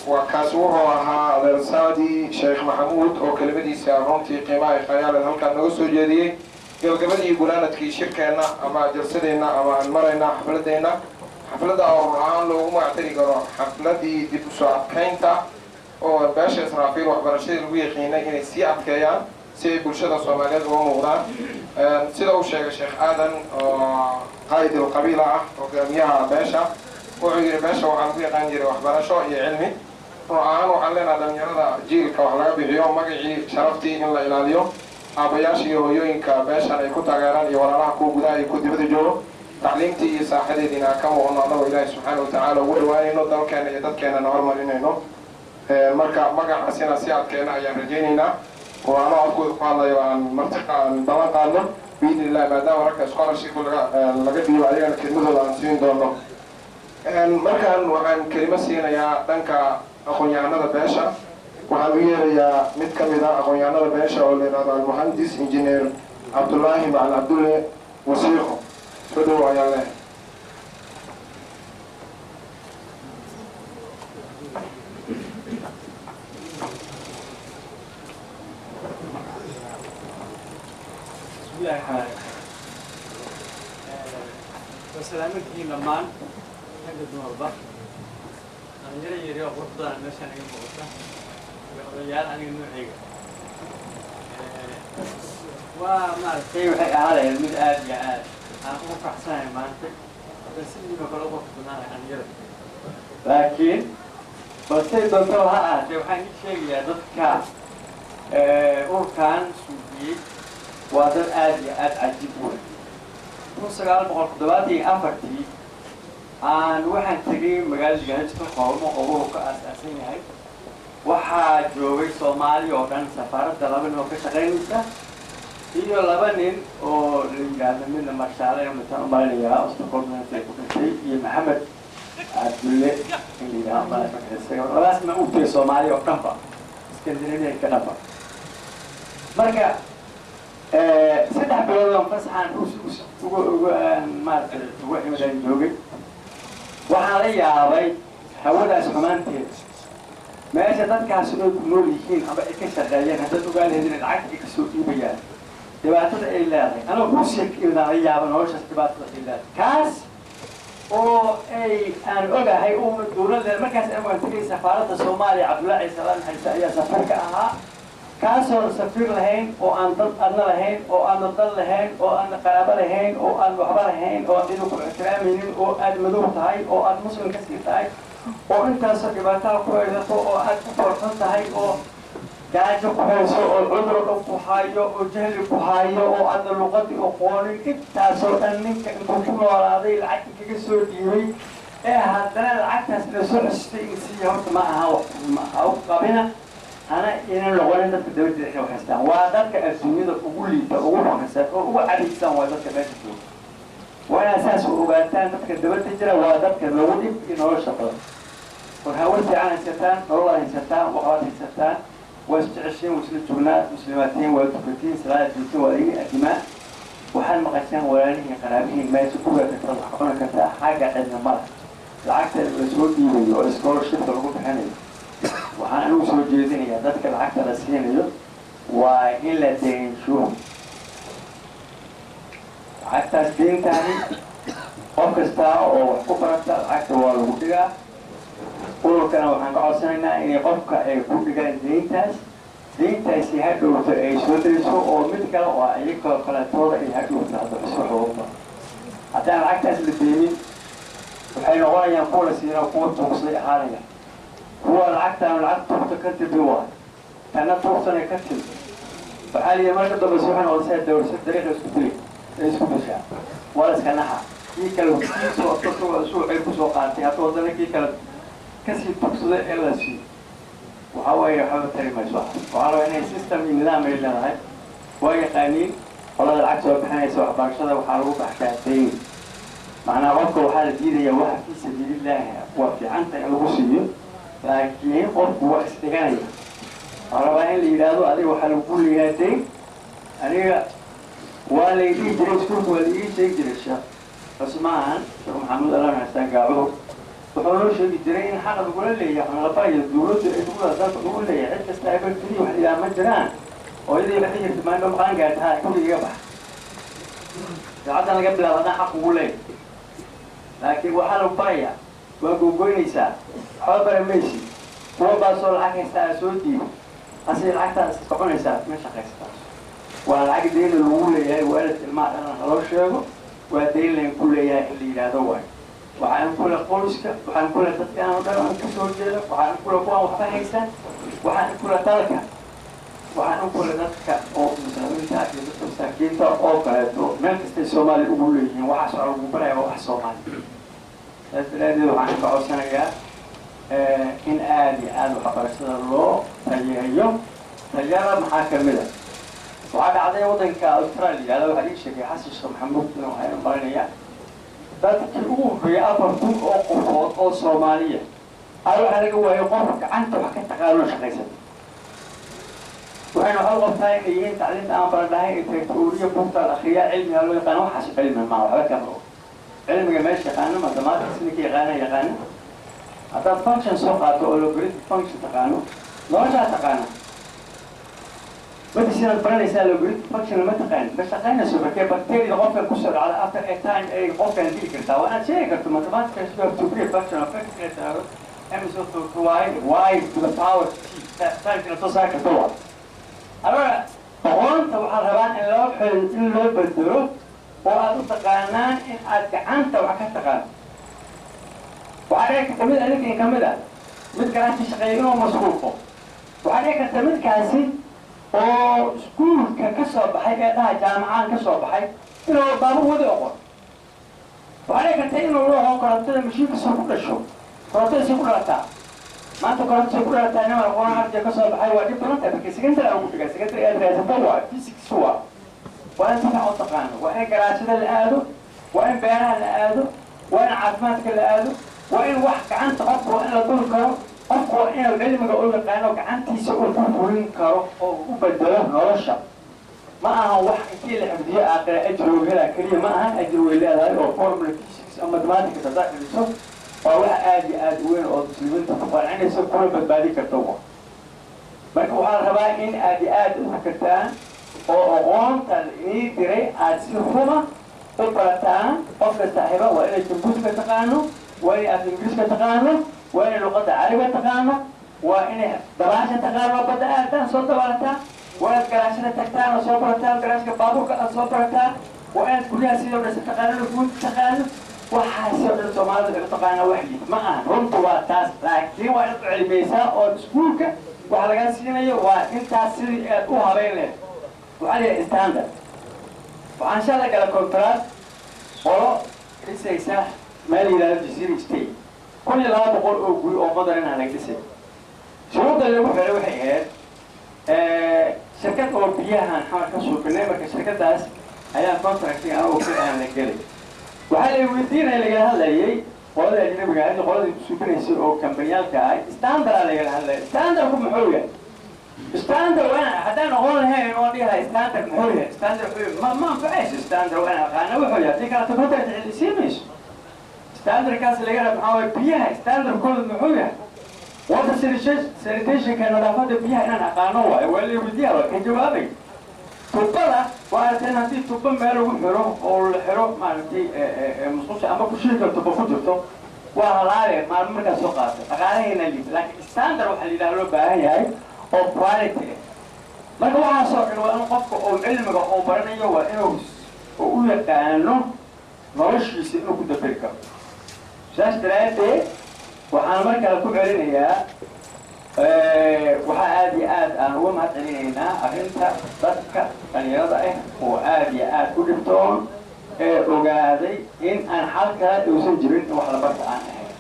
Waa kaasi wuxuu ahaa adeer Saadi Sheekh Maxamuud oo kelimadiisa runtii qiimaha ay khayaalan halkaan nooga soo jeediyey gabagabadii gunaanadkii shirkeenna ama jalsadeenna ama aan marayna xafladeenna, xafladda oo run ahaan loogu magactari karo xafladii dib usoo adkaynta oo beesha Israafiil waxbarashadii lagu yaqiinay inay sii adkeeyaan si ay bulshada Soomaaliyeed uga muuqdaan. Sida uu sheegay Sheekh Aadan oo qaa'id alqabiila ah, hogaamiyaha beesha, wuxuu yidhi beesha waxaa lagu yaqaan jiray waxbarasho iyo cilmi. Run ahaan waxaan leenahay dhalinyarada jiilka wax laga bixiyo magacii sharaftii in la ilaaliyo, aabayaasha iyo hooyooyinka beeshan ay ku taageeraan iyo walaalaha kuwa gudaha iyo kuwa dibadda joogo, tacliimtii iyo saaxadeediina aan ka muuqno, annagoo Ilaahi subxaana watacaala ugu dhawaanayno, dalkeena iyo dadkeenana hormarinayno. Marka magacaasina si adkeena ayaan rajaynaynaa oo anoo afkooda ku hadlayo aan martiqa aan ballan qaadno biidni Illah, maadaama ragka scholarship laga dhiibo ayagana kelmadooda aan siin doono. Markaan waxaan kelimo siinayaa dhanka aqoon-yahanada beesha. Waxaan u yeerayaa mid ka mid ah aqoon-yahanada beesha oo la yidhahdo almuhandis injineer Cabdullaahi Macalin Cabdulle Wasiiqo. Soo dhowo ayaan lehay. Bismillahi raxmaani raxiim. Waa salaamantihiin dhammaan, ragga dumarba, dhalinyaro yari oo qurux badan meeshaan iga muuqata iyo odayaal aniga nooceyga. Waa maaragtay, waxay ahaadeen mid aad iyo aad aan ugu faraxsanahay maanta. Sidiinoo kale u qurux badnaan dhalinyarada, laakiin balsay doontaba ha ahaatee, waxaan ii sheegayaa dadka ururkan suubiyey waa dad aada iyo aada cajiib u leh. 1974-tii aan waxaan tegay magaalada Ligahada Stockholm oo ururka aas-aasan yahay. Waxaa joogay Soomaali oo dhan, safaaradda laba nin oo ka shaqaynaysa iyo laba nin oo la yidhaahdo midna Marshaale mitaan umalinayaa Stockholm ay ku dhashay iyo Maxamed Cabdulle in la yidhaahdo magaciisa. Labadaas ma u tegay Soomaali oo dhanba, Scandinavianka dhanba. Marka 3 bilood oo fasaxaan uga maaragtay uga imadaan joogay. Waxaan la yaabay hawadaas xumaanteeda meesha dadkaasi ay ku nool yihiin ama ay ka shaqeeyeen. Haddaad ogaa lahayd inay lacagta ay kasoo dhiibayaan dhibaatada ay leedahay, anoo Ruusiya ka imidaan la yaaba noloshaas dhibaatada ay leedahay, kaas oo ay aan ogahay uma dowladda. Markaas anigu aan tegay safaaradda Soomaaliya, Cabdullahi Ciise Alla ayaa safiir ka ahaa, kaasoon safiir lahayn oo aan dad adna lahayn oo aan dal lahayn oo aan qaraabo lahayn oo aan waxba lahayn oo aan idinku ixtiraamaynin oo aad madow tahay oo aad muslim kasii tahay oo intaasoo dhibaataa ku haysato oo aad ku foorsan tahay oo gaajo ku hayso oo cudur dhan ku hayo oo jahli ku hayo oo aadna luqadii aqoonin. Intaasoo dhan ninka intuu ku noolaaday lacag kaga soo dhiibay ee haddana lacagtaas la soo xusistay in siiya, horta ma aha wax ma aha u qabina hana inan noqonin. Dadka dabadda inay haystaan waa dadka adduunyada ugu liita, ugu faqisan oo ugu cabaysan waa dadka meesha jooga. Waa inaad saas u ogaataan, dadka dabadda jira waa dadka lagu dhib iyo nolosha badan. War hawo fiican haysataan, nolol haysataan, waxbaad haysataan, waa isjeceshiin, waa isla joognaa, muslimaatiin, waa tukatiin, salaada joogtiin, waa idin adimaa. Waxaad maqashaan walaalihiin, qaraabihiin meesha kugaa karta, wax cuni kartaa xagga cidna mala. Lacagta la soo dhiibayo oo scholarshipka lagu bixinayo, waxaan anigu soo jeedinayaa dadka lacagta la siinayo waa in la deensho lacagtaas. Deentaani qof kasta oo wax ku barata lacagta waa lagu dhigaa. Ururkana waxaan ka codsanaynaa inay qofka ay ku dhigaan deyntaas, deyntaasi hadhowto ay soo dayso oo mid kale oo iyagoo kaleetooda ay hadhowto hadda cusub uga haddaan lacagtaas la deynin, waxay noqonayaan kuwa la siina kuwa tuugsaday ahaanaya, kuwa lacagtaan lacag tuugta ka timi waay, tanna tuugsanay ka timi. Waxaa la yidhi marka dambe waxay noqonaysaa dawlad dariiqa isku dili ay isku dishaa, waa la iska naxa. Kii kale kiisoo suuqay kusoo qaatay hadduu haddana kii kale kasii tugsada ee la siiyo, waxaa weeye waxba tari mayso. Waxaa rabaa inay system iyo nidaam ay leedahay. Waa yaqaaniin qolada lacag soo bixinaysa. Waxbarashada waxaa lagu baxshaa dayn, macnaa qofka waxaa la diidayaa waxa fii sabiilillaahi waa fiicanta in lagu siiyo, laakiin qofku waa isdhiganaya. Waxaa rabaa in la yidhaahdo adiga waxaa lagu leeyahay dayn. Aniga waa la dhihi jiray iskuulka, waa la ii sheegi jiray, Sheekh Cusmaan Sheekh Maxamuud Allah naxariistaa Gaacuur wuxuu noo sheegi jiray in xaqa lagula leeyahay, waxna la barayo dawladdu ay lagu dalka lagu leeyahay. Cid kasta ay keliya wax ilaa ma jiraan. Hooyadii waxay dhihi jirtay, maandho maqaan gaartaa guriga iga bax, saacaddan laga bilaabo haddaan xaq ugu leeyahay. Laakiin waxaa lagu barayaa waa googoynaysaa, waxba bara maysid. Kuwa baasoo lacag haystaa aa soo dhiibo hase lacagtaas iska cunaysaa, ma shaqaysataa. Waa lacag deyna lagu leeyahay. Waalidka ilmaha dhalan haloo sheego waa deyn layn ku leeyahay in la yidhaahdo waayo. Waxaan kule qoyska, waxaan kule dadka aan dhan aan kasoo jeeda, waxaan kule kuwaan waxba haysan, waxaan kule dalka, waxaan kule dadka oo muslimiinta iyo dadka masaakiinta oo kaleeto meel kastay Soomaaliya ugu leeyihiin. Waxaas waxaa lagu baraya waa wax Soomaali. Saas daraadeed waxaan ka codsanayaa in aada iyo aada waxbarashada loo tayeeyo. Tayada maxaa kamid a? Waxaa dhacday waddanka Australia ada waxaa ii sheegay Xasan Sheekh Maxamuud inuu ahay marinaya dadkii ugu horreeyay 4000 oo qofood oo Soomaaliya a waxaa laga waayay qof gacanta wax ka taqaano shaqaysata. Waxayna waxaa u qabtaa inay yihiin tacliinta aan baradhahay ay tahay teoriya, buugta la akriyaa, cilmiga loo yaqaano. Waxaas cilmi maa, waxba kama og cilmiga meesha yaqaano. Mathematics ninka yaqaana yaqaano. Haddaad function soo qaato oo logarithm function taqaano, noloshaa taqaana. Medicine aad baranaysaa, logarithm function ma taqaan, ma shaqaynayso. Markee bacteria qofka kusoo dhacda after a time ay qofkan dili kartaa, waa inaad sheegi karto mathematics. You have to be a function of x m is equal to y, y to the power t time inaad soo saari karto. Waa allora aqoonta waxaa rabaa in loo in loo bedelo. Oo aad u taqaanaan in aad gacanta wax ka taqaan. Waxaa dhici karta mid adinka ka mid ah, mid garaashka shaqeeya, inuu masruufo. Waxaa dhici karta midkaasi oo iskuulka ka soo baxay ee dhaha jaamacaan ka soo baxay inuu baabuur wadi oqon. Waxaa dhici karta inuu looho korontada mashiinka soo ku dhasho, korontada si ku dhalataa maanta, koronto say ku dhalataa niman aqoon arday ka soo baxay. Waa dhib badan tahay. Marka secondary ugu dhigaa, secondary aad raadsato waa physics, waa in si fiican u taqaano, waa in garaashada la aado, waa in beeraha la aado, waa in caafimaadka la aado, waa in wax gacanta qofku waa in la duri karo. Qofku waa inuu cilmiga u yaqaano gacantiisa uu ku fulin karo oo u bedelo nolosha. Ma ahan wax intii la xifdiyo aakhira ajri uu helaa keliya. Ma ahan, ajri way leedahay oo formula physics ama mathematics haddaad xifdiso waa wax aad iyo aad u weyn oo muslimiinta ku qancinaysa kuna badbaadin karta. Marka waxaa la rabaa in aad iyo aad u fikirtaan oo aqoonta la inii diray aad si ruma u barataan. Qofka saaxiiba waa inay kombuutarka taqaano, waa inay af Ingiriiska taqaano, waa inay luqadda Carabiga taqaano, waa inay dabaasha taqaano, badda aadaan soo dabaalataan, waa inaad garaashada tagtaan oo soo barataan, garaashka baabuurka aad soo barataan, waa inaad guryaha sidoo dhan taqaano, guud taqaano. Waxaasi oo dhan Soomaalida waxay u taqaanaa waxyi ma aha. Runtu waa taas, laakiin waa inaad u cilmiyeysaa oo iskuulka waxa lagaa siinayo waa intaas sidii aad u habayn lahayd. Waxaa la yidhaha standard. Waxaan shalay gala contract qolo dhisaysa meel yidhahdo Jazeera State, 1200 oo guri oo modern ah laga dhisay. Shuruudda lagu xiray waxay ahayd shirkad oo biyahan Xamar ka suuqinay. Marka shirkadaas ayaa contracting anagoo ka aan la gelay. Waxaa la weydiinaya, lagala hadlayay qolada ajnabiga ahayd, qoladii suubinaysay oo kambaniyaalka ahay, standard lagala hadlaya. Standardku muxuu yahay? Standard waa inaan haddaan aqoon lahayn oo dhihi lahay standard muxuu yahay, standard muxuu yahay, ma anfacayso. Standard waa inaan aqaana wuxuu yahay, haddii kaleeto contract isiimayso. Standardkaas laga raba maxaa waye? Biyaha standardkooda muxuu yahay? Water sanitationka, nadaafadda biyaha inaan aqaano waayo. Waa la weydiiya, waa ka jawaabay. Tubada waa aragteen, haddii tubo meel lagu xiro oo la xiro maaragtay musqusha ama kushiinka tubo ku jirto, waa halaale maalmo markaas soo qaata, dhaqaalaheena liid. Laakiin standard waxaa la yidhaha loo baahan yahay oo quality ah. Marka waxaasoo dhan waa in qofka uu cilmiga uu baranayo waa inuu u yaqaano noloshiisa inuu ku daberi karo. Saas daraaddeed waxaan mar kale ku celinayaa, waxaa aad iyo aad aan uga mahad celinaynaa arrinta dadka dhalinyarada ah oo aad iyo aad u dhibtoon ee ogaaday in aan xal kale uusan jirin in wax la barta aan ahayn.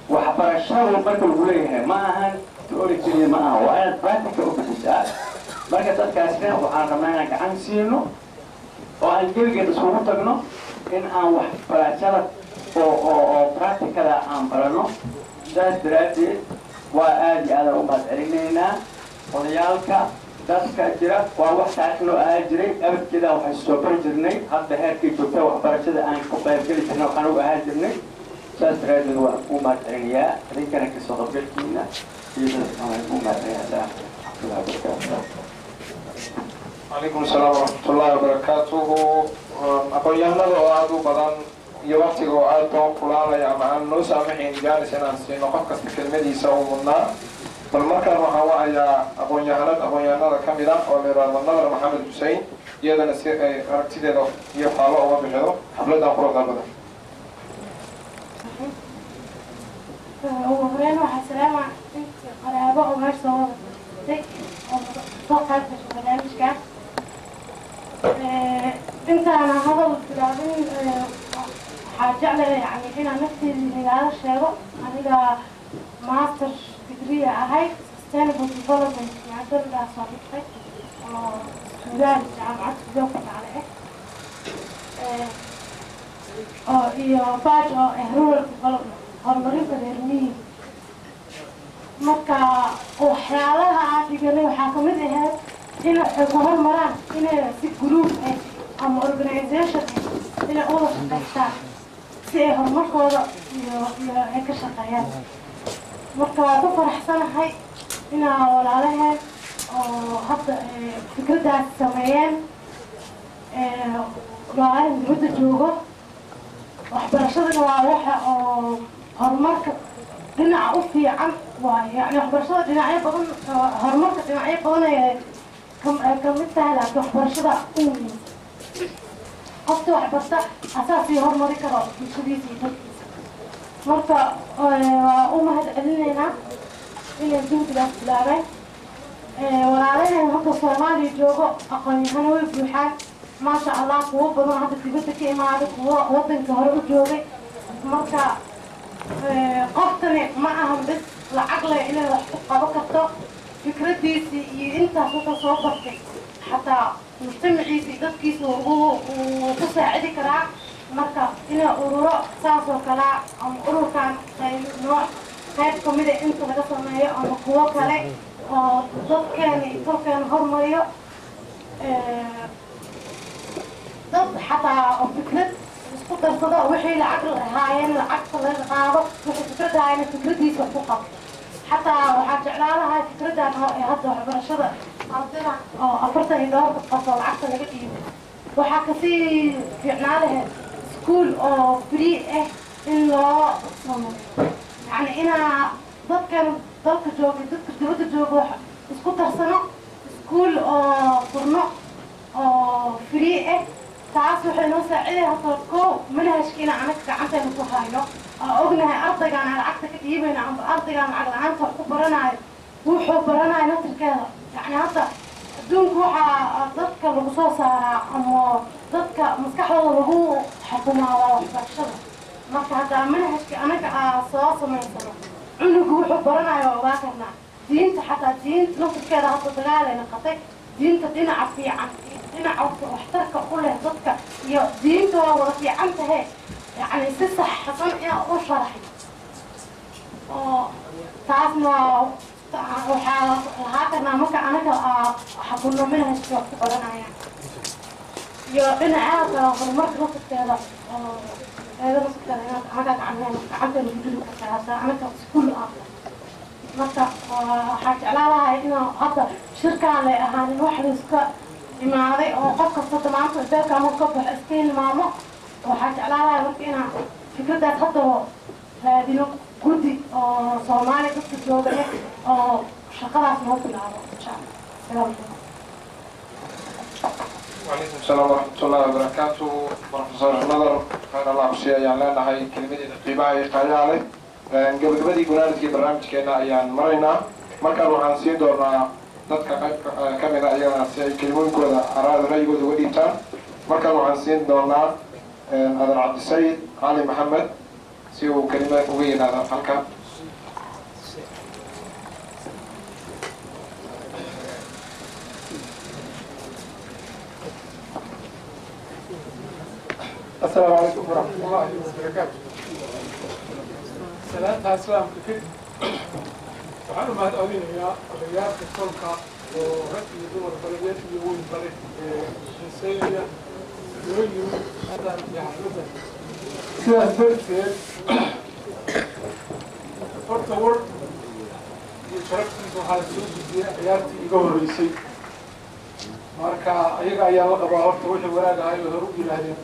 Waxbarashadu marka lagu leeyahay ma ahan theory keliya, ma aha, waa inaad practical u bixisaa. Marka dadkaasna waxaan rabnaa inaan gacan siino oo aan geligeed isugu tagno in aan waxbarashada oo practicada aan barano. Saas daraaddeed waa aad iyo aadaan u mahad celinaynaa odayaalka dadka jira. Waa wax taariikh noo ahaan jiray abadkeedaan waxay soo bari jirnay. Hadda heerkay joogta waxbarashada aan ku qaybgeli jirnay waxaan u ahaan jirnay. Saas daraaddeed waan kuu mahad celinayaa idinkana kasoo qaybgalkiina iyo dadka waan kuu mahad celinayaa. Assalaamu calaykum warahmatullahi wabarakaatu. Calaykum asalaam waraxmatullaahi wabarakaatuhu. Aqoon-yahanada oo aada u badan iyo waktiga oo aada noo kulaalaya ama aan noo saamaxayn jaanis inaan siino qof kasta kelmadiisa uu mudnaa, bal markaan waxaan wacayaa aqoon-yahanad aqoon-yahanada ka mid ah oo la yidhaahdo Nadar Maxamed Xusein, iyadana si ay aragtideeda iyo faallo uga bixido xafladdan quruxda badan. Ugu horeyn waxaa salaama intii qaraabo oo meesha soo wada fadhiistay oo soo qayb gashay barnaamijka. Intaana hadal bilaabin, waxaa jeclaya yani inaan nafteyda igaala sheego. Aniga master degree ahay, sustainable development maadadaas soo dhigtay oo Suudaan, jaamacad Suudaan ku taale ah, oo iyo batch oo ah rural development, horumarinta reer miyiga. Marka waxyaalaha aan dhiganay waxaa kamid ahayd in ay ku horumaraan inay si group ah ama organization ah inay u wada shaqaystaan si ay horumarkooda iyo ay ka shaqeeyaan. Marka waan ku faraxsanahay inaa walaalaheen oo hadda fikraddaas sameeyeen, walaalaheen dibadda joogo. Waxbarashadana waa waxa oo horumarka dhinaca u fiican waaye. Yani waxbarashada dhinacyo badan, horumarka dhinacyo badan ay kamid tahay, laakiin waxbarashada u muhiimsan. Qofta wax barta asaasii horumari karo bulshadiisa iyo dalkiisa. Marka waa u mahad celinaynaa inay juhdigaas bilaabeen walaalaheen. Hadda Soomaaliya joogo aqoon-yahano way buuxaan, maasha Allah, kuwo badan hadda dibadda ka imaaday, kuwo waddanka hore u joogay. Marka qoftani ma ahan bis lacag leh inay wax ku qabo karto. Fikradiisii iyo intaas wuxuu soo bartay xataa mujtamaciisa iyo dadkiisa uu ku saacidi karaa. Marka inay ururo saas oo kalea ama ururkan qayb nooc qayb kamida inta laga sameeyo ama kuwo kale oo dadkeena iyo tolkeena hormariyo, dad xataa oo fikrad isku darsado, wixii lacag lahaayeen lacagta laga qaado, wixii fikrad haayeen fikradiisa wax ku qabto. Xataa waxaa jeclaa lahaa fikradan oo ee hadda waxbarashada ardayda oo 42-ka qof oo lacagta laga dhiibo, waxaa kasii fiicnaa lahayd iskuul oo free ah in loo sameeyo, yacni inaa dadkan dalka jooga, dadka dibadda jooga wax isku darsano, iskuul oo furno oo free ah. Taas waxay noo saaciday horta kow manhajka inaan anaga gacanteena ku hayno oo ognahay ardaygaan aan lacagta ka dhiibayno amba ardaygaan lacag la-aanta wax ku baranayo wuxuu baranayo naftirkeeda. Yacni hadda adduunku waxaa dadka lagu soo saaraa ama dadka maskaxdooda lagu xukumaa waa waxbarashada. Marka haddaa manhajka anaga aa soo samaysano, cunugu wuxuu baranayo waa ogaa karnaa. Diinta xataa, diinta naftirkeeda hadda dagaalay noqotay. Diinta dhinaca fiican iyo dhinaca waxtarka u leh dadka iyo diinta waa wada fiican tahe, yacni si saxsan inaa u sharaxay oo taasna waxaa lahaa karnaa marka anaga xakunno manhajka wax ku baranayaan iyo dhinacaha kale horumarka naftirkeeda oo eeda naftirkeeda inaad anaga gacanteena ku jiri kartaa hadda anaga iskuul ah. Marka waxaa jeclaa lahay inuu hadda shirkaan lay ahaanin wax layska imaaday oo qof kasta maanta beelka marka ka baxo iska hilmaamo. Waxaa jeclaa lahay marka inaan fikraddaas haddaba raadino guddi oo Soomaaliya dadka jooga leh oo shaqadaas noo bilaabo, insha Allah. Asalaamu calaykum. وعليكم السلام ورحمة الله وبركاته. بروفيسور نظر، khayr Allah ku siiya ayaan leenahay kelimadeeda qiimaha iyo qaayaha leh. Gabagabadii gunaanadkii barnaamijkeena ayaan maraynaa. Markaan waxaan siin doonaa dadka qayb ka mid a iyagana si ay kelimooyinkooda araada ra'yigooda uga dhiibtaan. Markaan waxaan siin doonaa Adan Cabdisayid Cali Maxamed si uu kelima uga yidhaahdo halkan. السلام عليكم ورحمة الله وبركاته. Salaanta islaamka kadib, waxaan u mahad celinayaa odayaasha tolka oo rag iyo dumar baladeed iyo weyn bale ee xiiseynaya loo yimi hadan iyo xafladan. Sidaas darteed, horta war iyo sharaftiisa waxaa la soo gudbiyey ciyaartii iga horreysay. Marka ayaga ayaa la qabaa horta wixii wanaag ahay oo hore u yidhaahdeen,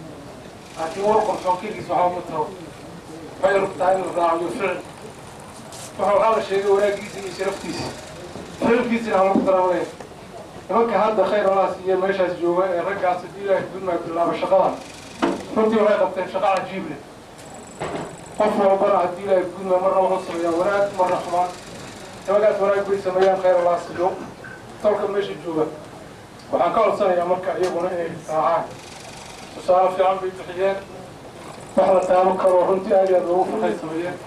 laakiin war qorxoon keligiis waxba ma taro. Waxay rabtaa in la raaciyo ficil. Waxaa la sheegay wanaagiisa iyo sharaftiisa, ficilkiisina ha lagu daramaya. Nimanka hadda khayr Allah siiye meeshaas jooga ee raggaas, haddii Ilaahay gudmaayo bilaabo shaqadan, runtii waxay qabteen shaqo cajiib leh. Qof walbana haddii Ilaahay gudmaayo marna wuxuu sameeyaa wanaag, marna xumaan. Nimankaas wanaag bay sameeyaan, khayr Allah siiyo. Tolka meesha jooga waxaan ka codsanayaa marka iyaguna inay raacaan. Tusaale fiican bay bixiyeen, wax la taaban karo runtii aad iyo aad loogu farxay sameeyeen.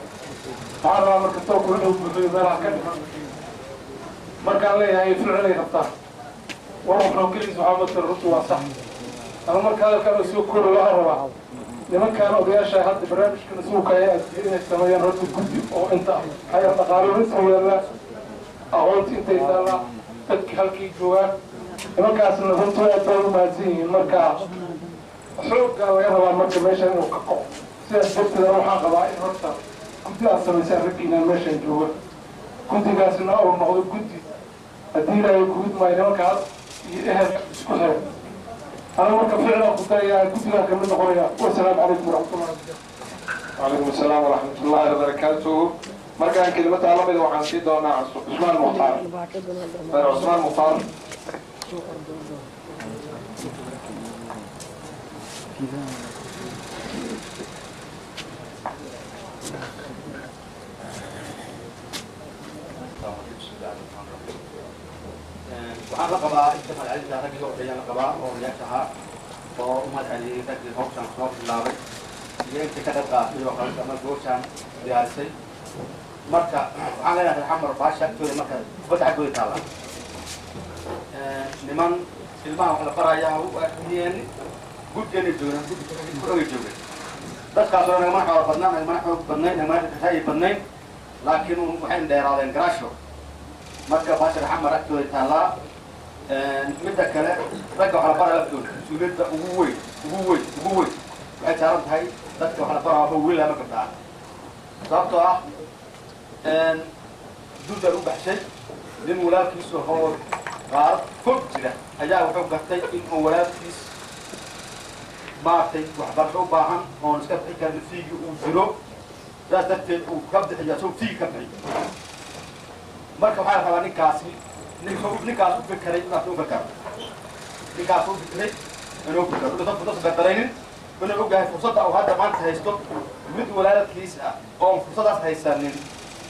Waxaan rabaa marka tolku inuu buuxiyo meelaha ka dhiman. Markaan leeyahay ficilay rabtaa, war wuxuu keligiis waxaa matala runtii waa sax. Ama marka hadalkaan soo koobi, waxaan rabaa nimankaan odayaasha hadda barnaamijkana suukaya inay sameeyaan horta guddi oo inta ah. Maxaa yeele dhaqaaluhu intuu yaallaa, aqoonti intay taallaa, dadki halkay joogaan. Nimankaasna runtii aad bay u mahadsan yihiin. Marka xooggaa laga rabaa marka meeshan inuu ka kaco. Sidaas darteed waxaan qabaa in horta guddi aad samaysaan raggiinaan meeshan jooga, guddigaasna uu noqdo guddi haddii Ilaahay kuhudmaayo nimankaas iyo ehel isku xiran. Anigu marka ficlan ku darayaa, guddigaan kamid noqonaya. Wasalaamu calaykum waraxmatullahi wabarakatu. وعليكم السلام ورحمة الله وبركاته. Markaan kelimada la mid waxaan siin doonaa Cusmaan Mukhtaar, Cusmaan Mukhtaar. Waxaan la qabaa inta mahadcelinta raggii horreeyaan la qabaa oo odayaasha ahaa oo u mahadceliyey raggii hawshaan soo bilaabay iyo intii ka qayb qaadatay oo kale ama gooshaan diyaarisay. Marka waxaan leenahay Xamar baasha agtooda, marka kubadda xaggooda taalla, niman ilmaha wax la barayaa gudgeena joogna, guddi ku-xogay joogeen. Dadkaasoo nagamana xoolo badnaa, nagamana xoog badnayn, nagamana ra'yi badnayn, laakiin waxay dheeraadeen garaasho. Marka baasha Xamar agtooda taallaa. Midda kale, ragga wax la baraya laftooda mas-uuliyadda ugu weyn, ugu weyn, ugu weyn waxay saaran tahay dadka wax la baraya, ama wiil ama gabdha ah, sababtoo ah duldaan u baxshay nin walaalkiisu hoo qaarad fog jira ayaa wuxuu gartay in uu walaalkiis maaragtay waxbarasho u baahan oon iska bixi karin fiigii uu jiro, saas darteed uu ka bixiyo asagoo fiigi ka bixiyo. Marka waxaa la rabaa ninkaasi, ninkaas u fekeray inaas u fekero, ninkaas u fikiray inuu fikero, inuusan fursad gardaraynin, inuu ogyahay fursadda uu hadda maanta haysto mid walaalkiis ah oon fursadaas haysanin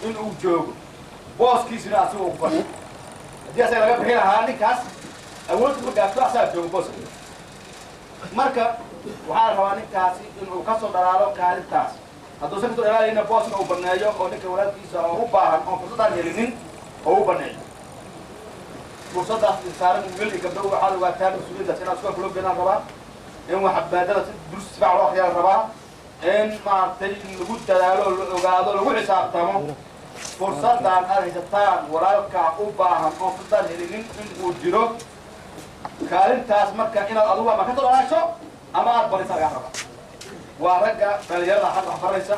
in uu joogo, booskiisina asiga uu ku fadhiyo. Haddii asaga laga bixin lahaa, ninkaas awood uma gaarto, asagaa joogo booska. Marka waxaa la rabaa ninkaasi inuu kasoo dhalaalo kaalintaas. Hadduusan kasoo dhalaalayna, booska uu baneeyo oo ninka walaalkiisa oo u baahan oon fursaddaan helinin oo u baneeyo. Fursadaas insaaran wiil iyo gabdho waxaad ogaataan mas-uuliyaddaas inaad iska kula geenaan rabaa, in wax maadada si dursi sifiican loo akhriyaa la rabaa, in maaragtay lagu dadaalo, la ogaado, lagu xisaabtamo fursaddan aad haysataan walaalkaa u baahan oon fursaddaan helinin in uu jiro kaalintaas. Marka inaad adigu ama ka soo dhalaasho ama aad baraysa lagaa rabaa. Waa ragga dhalinyarada hadda wax baraysa.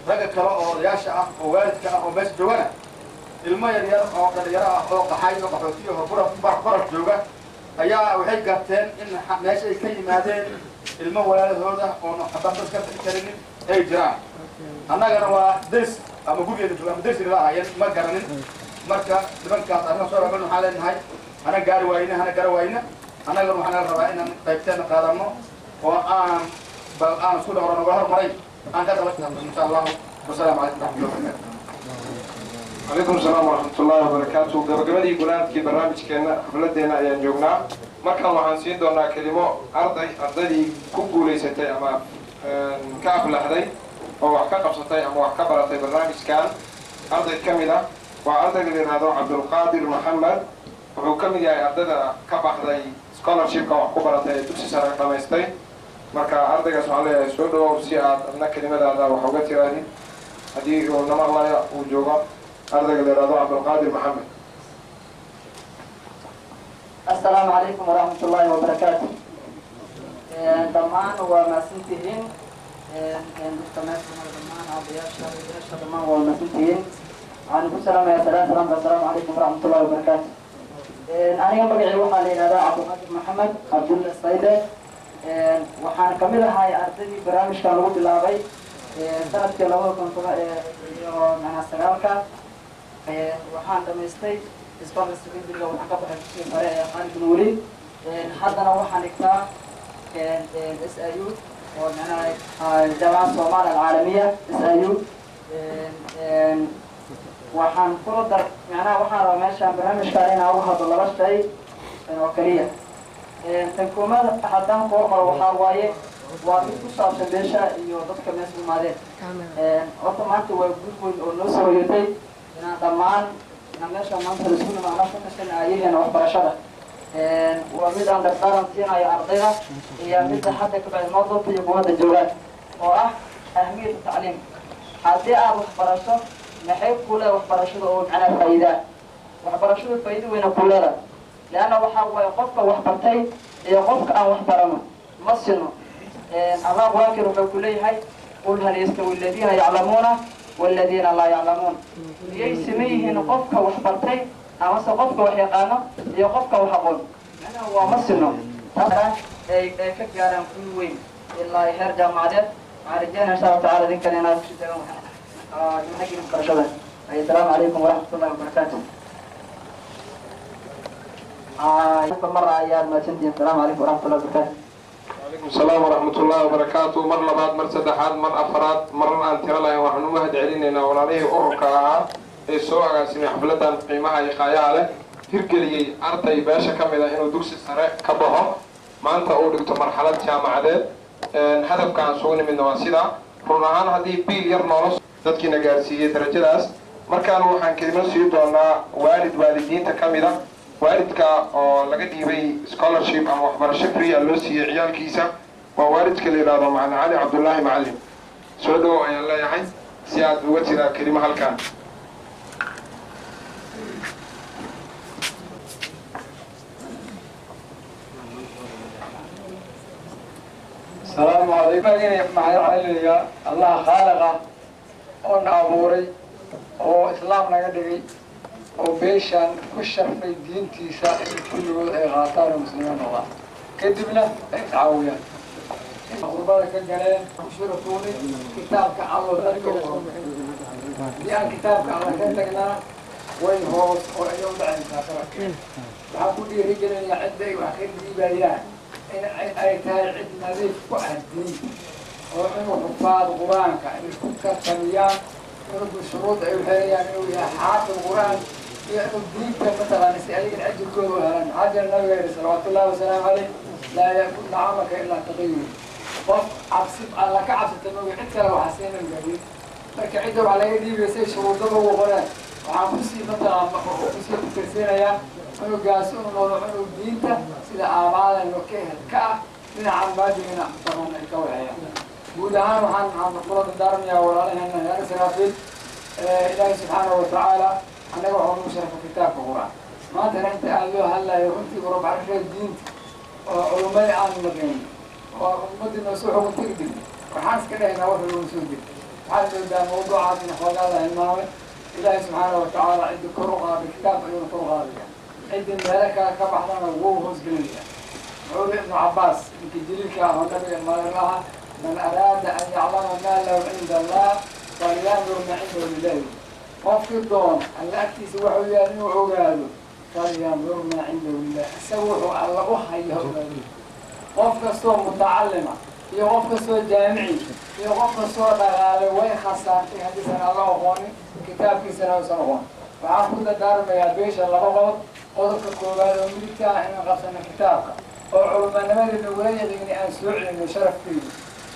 Ragga kale oo odayaasha ah oo waalidka ah oo meesha joogana, ilmo yar yar oo dhalinyaro ah oo qaxay oo qaxootiya oo baraf jooga ayaa waxay garteen in meesha ay ka yimaadeen ilmo walaalahooda oon waxbarasho iska bixi karinin ay jiraan. Annagana waa deris ama gurigeena jooga ama deris nala ahaayeen, ma garanin. Marka nimankaas arrinta soo raban waxaan leenahay hana gaari waayne, hana gara waayne. Annagana waxaan naga rabaa inaan qaybteena qaadano oo aan bal aan isku dhowro naga hormaray aan ka daba shaqeyno, insha Allahu. Wasalaamu calaykum waraxmatullahi wabarakatu. Calaykum asalaam waraxmatullaahi wabarakaatu. Gabagabadii gunaadkii barnaamijkeenna xafladeenna ayaan joognaa. Markan waxaan siin doonaa kelimo arday, ardaydii ku guulaysatay ama ka aflaxday oo wax ka qabsatay ama wax ka baratay barnaamijkan. Arday ka mid ah waa ardayga la yidhaahdo Cabdulqaadir Maxamed. Wuxuu ka mid yahay ardayda ka baxday scholarshipka wax ku baratay ee dugsi sare dhamaystay. Marka ardaygaas waxaan leeyahay soo dhawow si aad adna kelimadaada wax uga tiraadid, haddii uu na maqlayo, uu joogo ardayga la yidhaahdo Cabdulqaadir Maxamed. Asalaamu calaykum waraxmat ullaahi wabarakaatu. Dhammaan waa mahadsantihiin dadka meesha, dhammaan aabayaasha, odayaasha, dhammaan waa mahadsantihiin. Waxaan ku salaamayaa salaan salaamka, asalaamu calaykum waraxmat ullahi wabarakaatu. Aniga magacii waxaa la yidhahdaa Cabdulqaadir Maxamed Cabdulla Sayde. Waxaan kamid ahay ardaydii barnaamijkan lagu bilaabay sanadkii 2019-ka. Waxaan dhamaystay isbaka secondary-ga, waxaan ka baxay dugsiga sare ee Khaalid bin Waliid. Haddana waxaan dhigtaa SIU oo macnaha Jaamacadda Soomaaliya Alcaalamiya SIU. Waxaan kula dar macnaha waxaan rabaa meeshaan barnaamijkan inaan uga hadlo laba shay oo keliya. Tan koowaad haddaan koo qoro waxaa waaye waa mid ku saabsan beesha iyo dadka meesha imaadeen. Horta maanta waa guud weyn oo noo soo hoyatay inaan dhammaan inaan meesha maanta laisku nimaano ka tashan aayaheena waxbarashada. Waa mid aan dardaaran siinayo ardayda iyo midda hadda ka bacdi noo doonta iyo kuwa hadda joogaan oo ah ahmiyatu tacliim. Haddii aad waxbarasho, maxay ku leedahay waxbarashada oo macnaha faa'iidaa? Waxbarashadu faa'iido weyna ku leedahay, leanna waxaa waaye qofka wax bartay iyo qofka aan wax barano ma sino. Allah qur-aankiina wuxuu ku leeyahay: "Qul hal yastawi aladiina yaclamuuna waladiina laa yaclamuun?" Miyay siman yihiin qofka wax bartay amase qofka wax yaqaano iyo qofka wax aqoon? Macnaha waa ma sino. Taas ay ka gaaraan guul weyn ilaa heer jaamacadeed. Waxaan rajeynaya insha Allahu tacala idinkan inaad ku shidaan xaggii waxbarashada. Assalaamu calaykum waraxmatullahi wabarakaatu. Mar ayaad mahadsantihiin. Asalaamu calaykum waraxmatullahi wabarakaatu. Calaykum salaam waraxmatullaahi wabarakaatu. Mar labaad, mar saddexaad, mar afaraad, marna aan tiro lahayn, waxaan u mahad celinaynaa walaalihii ururka ahaa ee soo agaasimay xafladan qiimaha iyo qaayaha leh, hirgeliyey arday beesha ka mid ah inuu dugsi sare ka baxo, maanta uu dhigto marxalad jaamacadeed. Hadafka aan sugu nimidna waa sidaa. Run ahaan, haddii biil yar noola dadkiina gaarsiiyey darajadaas. Markaan waxaan kelimo sii doonaa waalid waalidiinta ka mid a, waalidka oo laga dhiibay scholarship ama waxbarasho free loo siiyey ciyaalkiisa. Waa waalidka la yidhaahdo Macalin Cali Cabdullaahi Macalin. Soo dhowow ayaan leeyahay si aad uga tiraa kelimo halkan. Asalaamu calaykum. Maxaan celinayaa Allaha khaaliqa oo na abuuray oo Islaam naga dhigay oo beeshaan ku sharfay diintiisa in kulligood ay qaataan oo muslimiin noqdaan, kadibna ay iscaawiyaan, qurbada ka galeen shuratuuni kitaabka Allo dadka u qoro. Haddii aan kitaabka Alla ka tagnaa, way hoos oo ay u dhacaysaa. Waxaan ku dhiirigelinayaa cidda ay wax ka dhiibayaan in ay tahay cid nadiif ku ah diinta oo inuu xufaad Qur-aanka inay ku tartamiyaan, inuu shuruud ay uxelayaan inuu yahay xaafid Qur-aan iyo inuu diinta mataqaana, si ayagana ajirkooda u helaan. Maxaa jira, Nabiga yihi salawaatullahi wasalaamu caleyh: "Laa yaakul dacamaka ilaa taqiyun." Qof cabsi Alla ka cabsata mooga, cid kale waxaa siinan gaadin. Marka cidda wax laga dhiibaya say shuruudaba ugu qoreen, waxaan kusii mataqaan kusii kutirsiinayaa cunugaas inuu noqdo cunug diinta sida aabaadan ka ehel ka ah, dhinacan maadigana mataqaan ay ka waxeeyaan. Guud ahaan waxaan kula dardaarmayaa walaalaheena reer Israafiil: Ilaahay subxaanahu watacaala annaga waxaa nagu sharfa kitaabka Qur-aan. Maantana inta aada loo hadlayo runtii warbarashada diinta oo culummadii aan naqayn oo ummadii noo soo xugun tegi jirtay, waxaan iska dhahaynaa wax lagu soo jirta. Waxaad moodaa mawduucaas in xoogaada hilmaamay. Ilaahay subxaana watacaala ciddi kor u qaaday kitaabka ayuuna kor u qaadaya, ciddii meelo kale ka baxdana wuu hoosgelinaya. Wuxuu yidhi Ibnu Cabaas, ninkii jaliilka ah oo Nabiga maalir lahaa: "Man araada an yaclama maa lahu cinda Allah falyandur ma cindahu lilahi." Qofkii doon Alla agtiisa waxuu yahay inuu ogaado, falyandur maa cindahu lilah, isaga wuxuu Alla u hayo ha ogaado. Qof kastoo mutacalima iyo qof kastoo jaamici iyo qof kastoo dhaqaale way khasaartay haddiisan Alla aqoonin, kitaabkiisana uusan aqoon. Waxaan ku dardaarmayaa beesha laba qodob. Qodobka koowaad oo midigta ah, inaan qabsano kitaabka oo culumanimadii nagula yaqiinay aan soo celino sharafkeedu.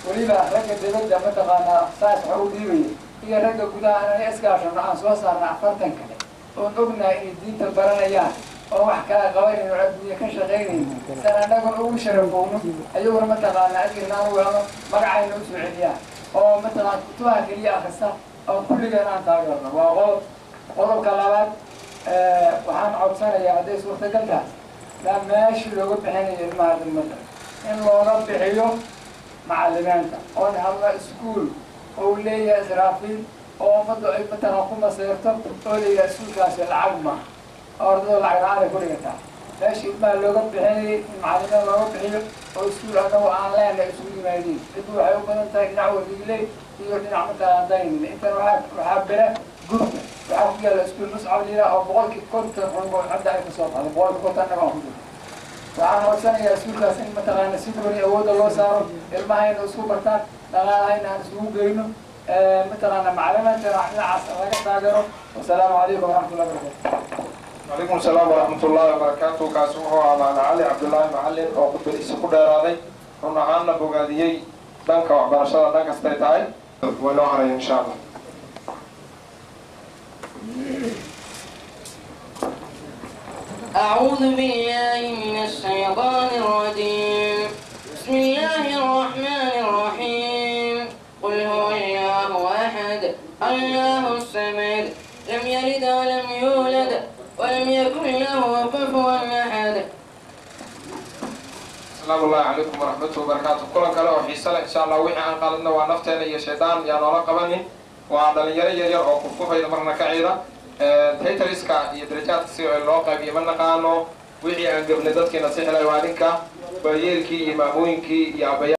Weliba ragga dibadda mataqaanaa saas waxa u dhiibaya iyo ragga gudaha inaan iskaashano, aan soo saarna 40 kale oon ognahay inay diinta baranayaan oo wax kala qabanayno oo adduunya ka shaqaynayno, san annaguna ugu sharafowno, ayaguna mataqaanaa ajirna aan u helno, magacayna usoo celiyaan oo mataqaana kutubaha keliya akhrista oo kulligeen aan taageerno. Waa qodob. Qodobka labaad, waxaan codsanayaa hadday suurtagal tahay daa meeshii looga bixinayo ilmaha dibadda in looga bixiyo macalimiinta, oon hadla iskuul oo leeyahay Israafiil oo ummaddu ay mataqaan ku maseerto oo la yidhaha iskuulkaasi lacag maaha oo ardada lacag la-aan ay ku dhigataa. Meeshii ilmaha looga bixinayay in macalimiin looga bixiyo oo iskuul annagu aan leenahay isugu yimaadiin. Ciddu waxay u badan tahay dhinac Wadiiley iyo dhinac mataqaan Daynile. Intan waxaa bera gurta waxaa ku yaalla iskuul Muscab liila oo 50% cunug hadda ay kasoo baxday, 50% annaga aan ku jirno. Waxaan codsanayaa iskuulkaas in mataqaana si gooni awoodda loo saaro, ilmahayna isku bartaan, dhaqaalahayna aan isugu geyno, mataqaana macalimiintana dhinacaas laga taageero. Wasalaamu calaykum waraxmatullahi wabarakatu. Calaykum salaam waraxmatullaahi wabarakaatu. Kaasi wuxuu ahaa Macalin Cali Cabdullaahi Macalin oo khudbadiisa ku dheeraaday, run ahaanna bogaadiyey dhanka waxbarashada dhan kastay tahay. Way noo haraya insha Allah. أعوذ بالله من الشيطان الرجيم. بسم الله الرحمن الرحيم. قل هو الله أحد، الله الصمد، لم يلد ولم يولد ولم يكن له كفوا أحد. Asalaamu ullahi calaykum waraxmatuhi wabarakaatu. Kulan kale oo xiise leh insha Allah. Wixii aan qaladna waa nafteena iyo shaydaan yaa noola qabanin, waa dhalinyaro yar yar oo kufkufayda marna kaciida. Titleska iyo darajaadka si loo qaybiyo ma naqaano. Wixii aan gabnay dadkiina sixilay waa ninka waayeelkii iyo maamooyinkii iyo aabaya.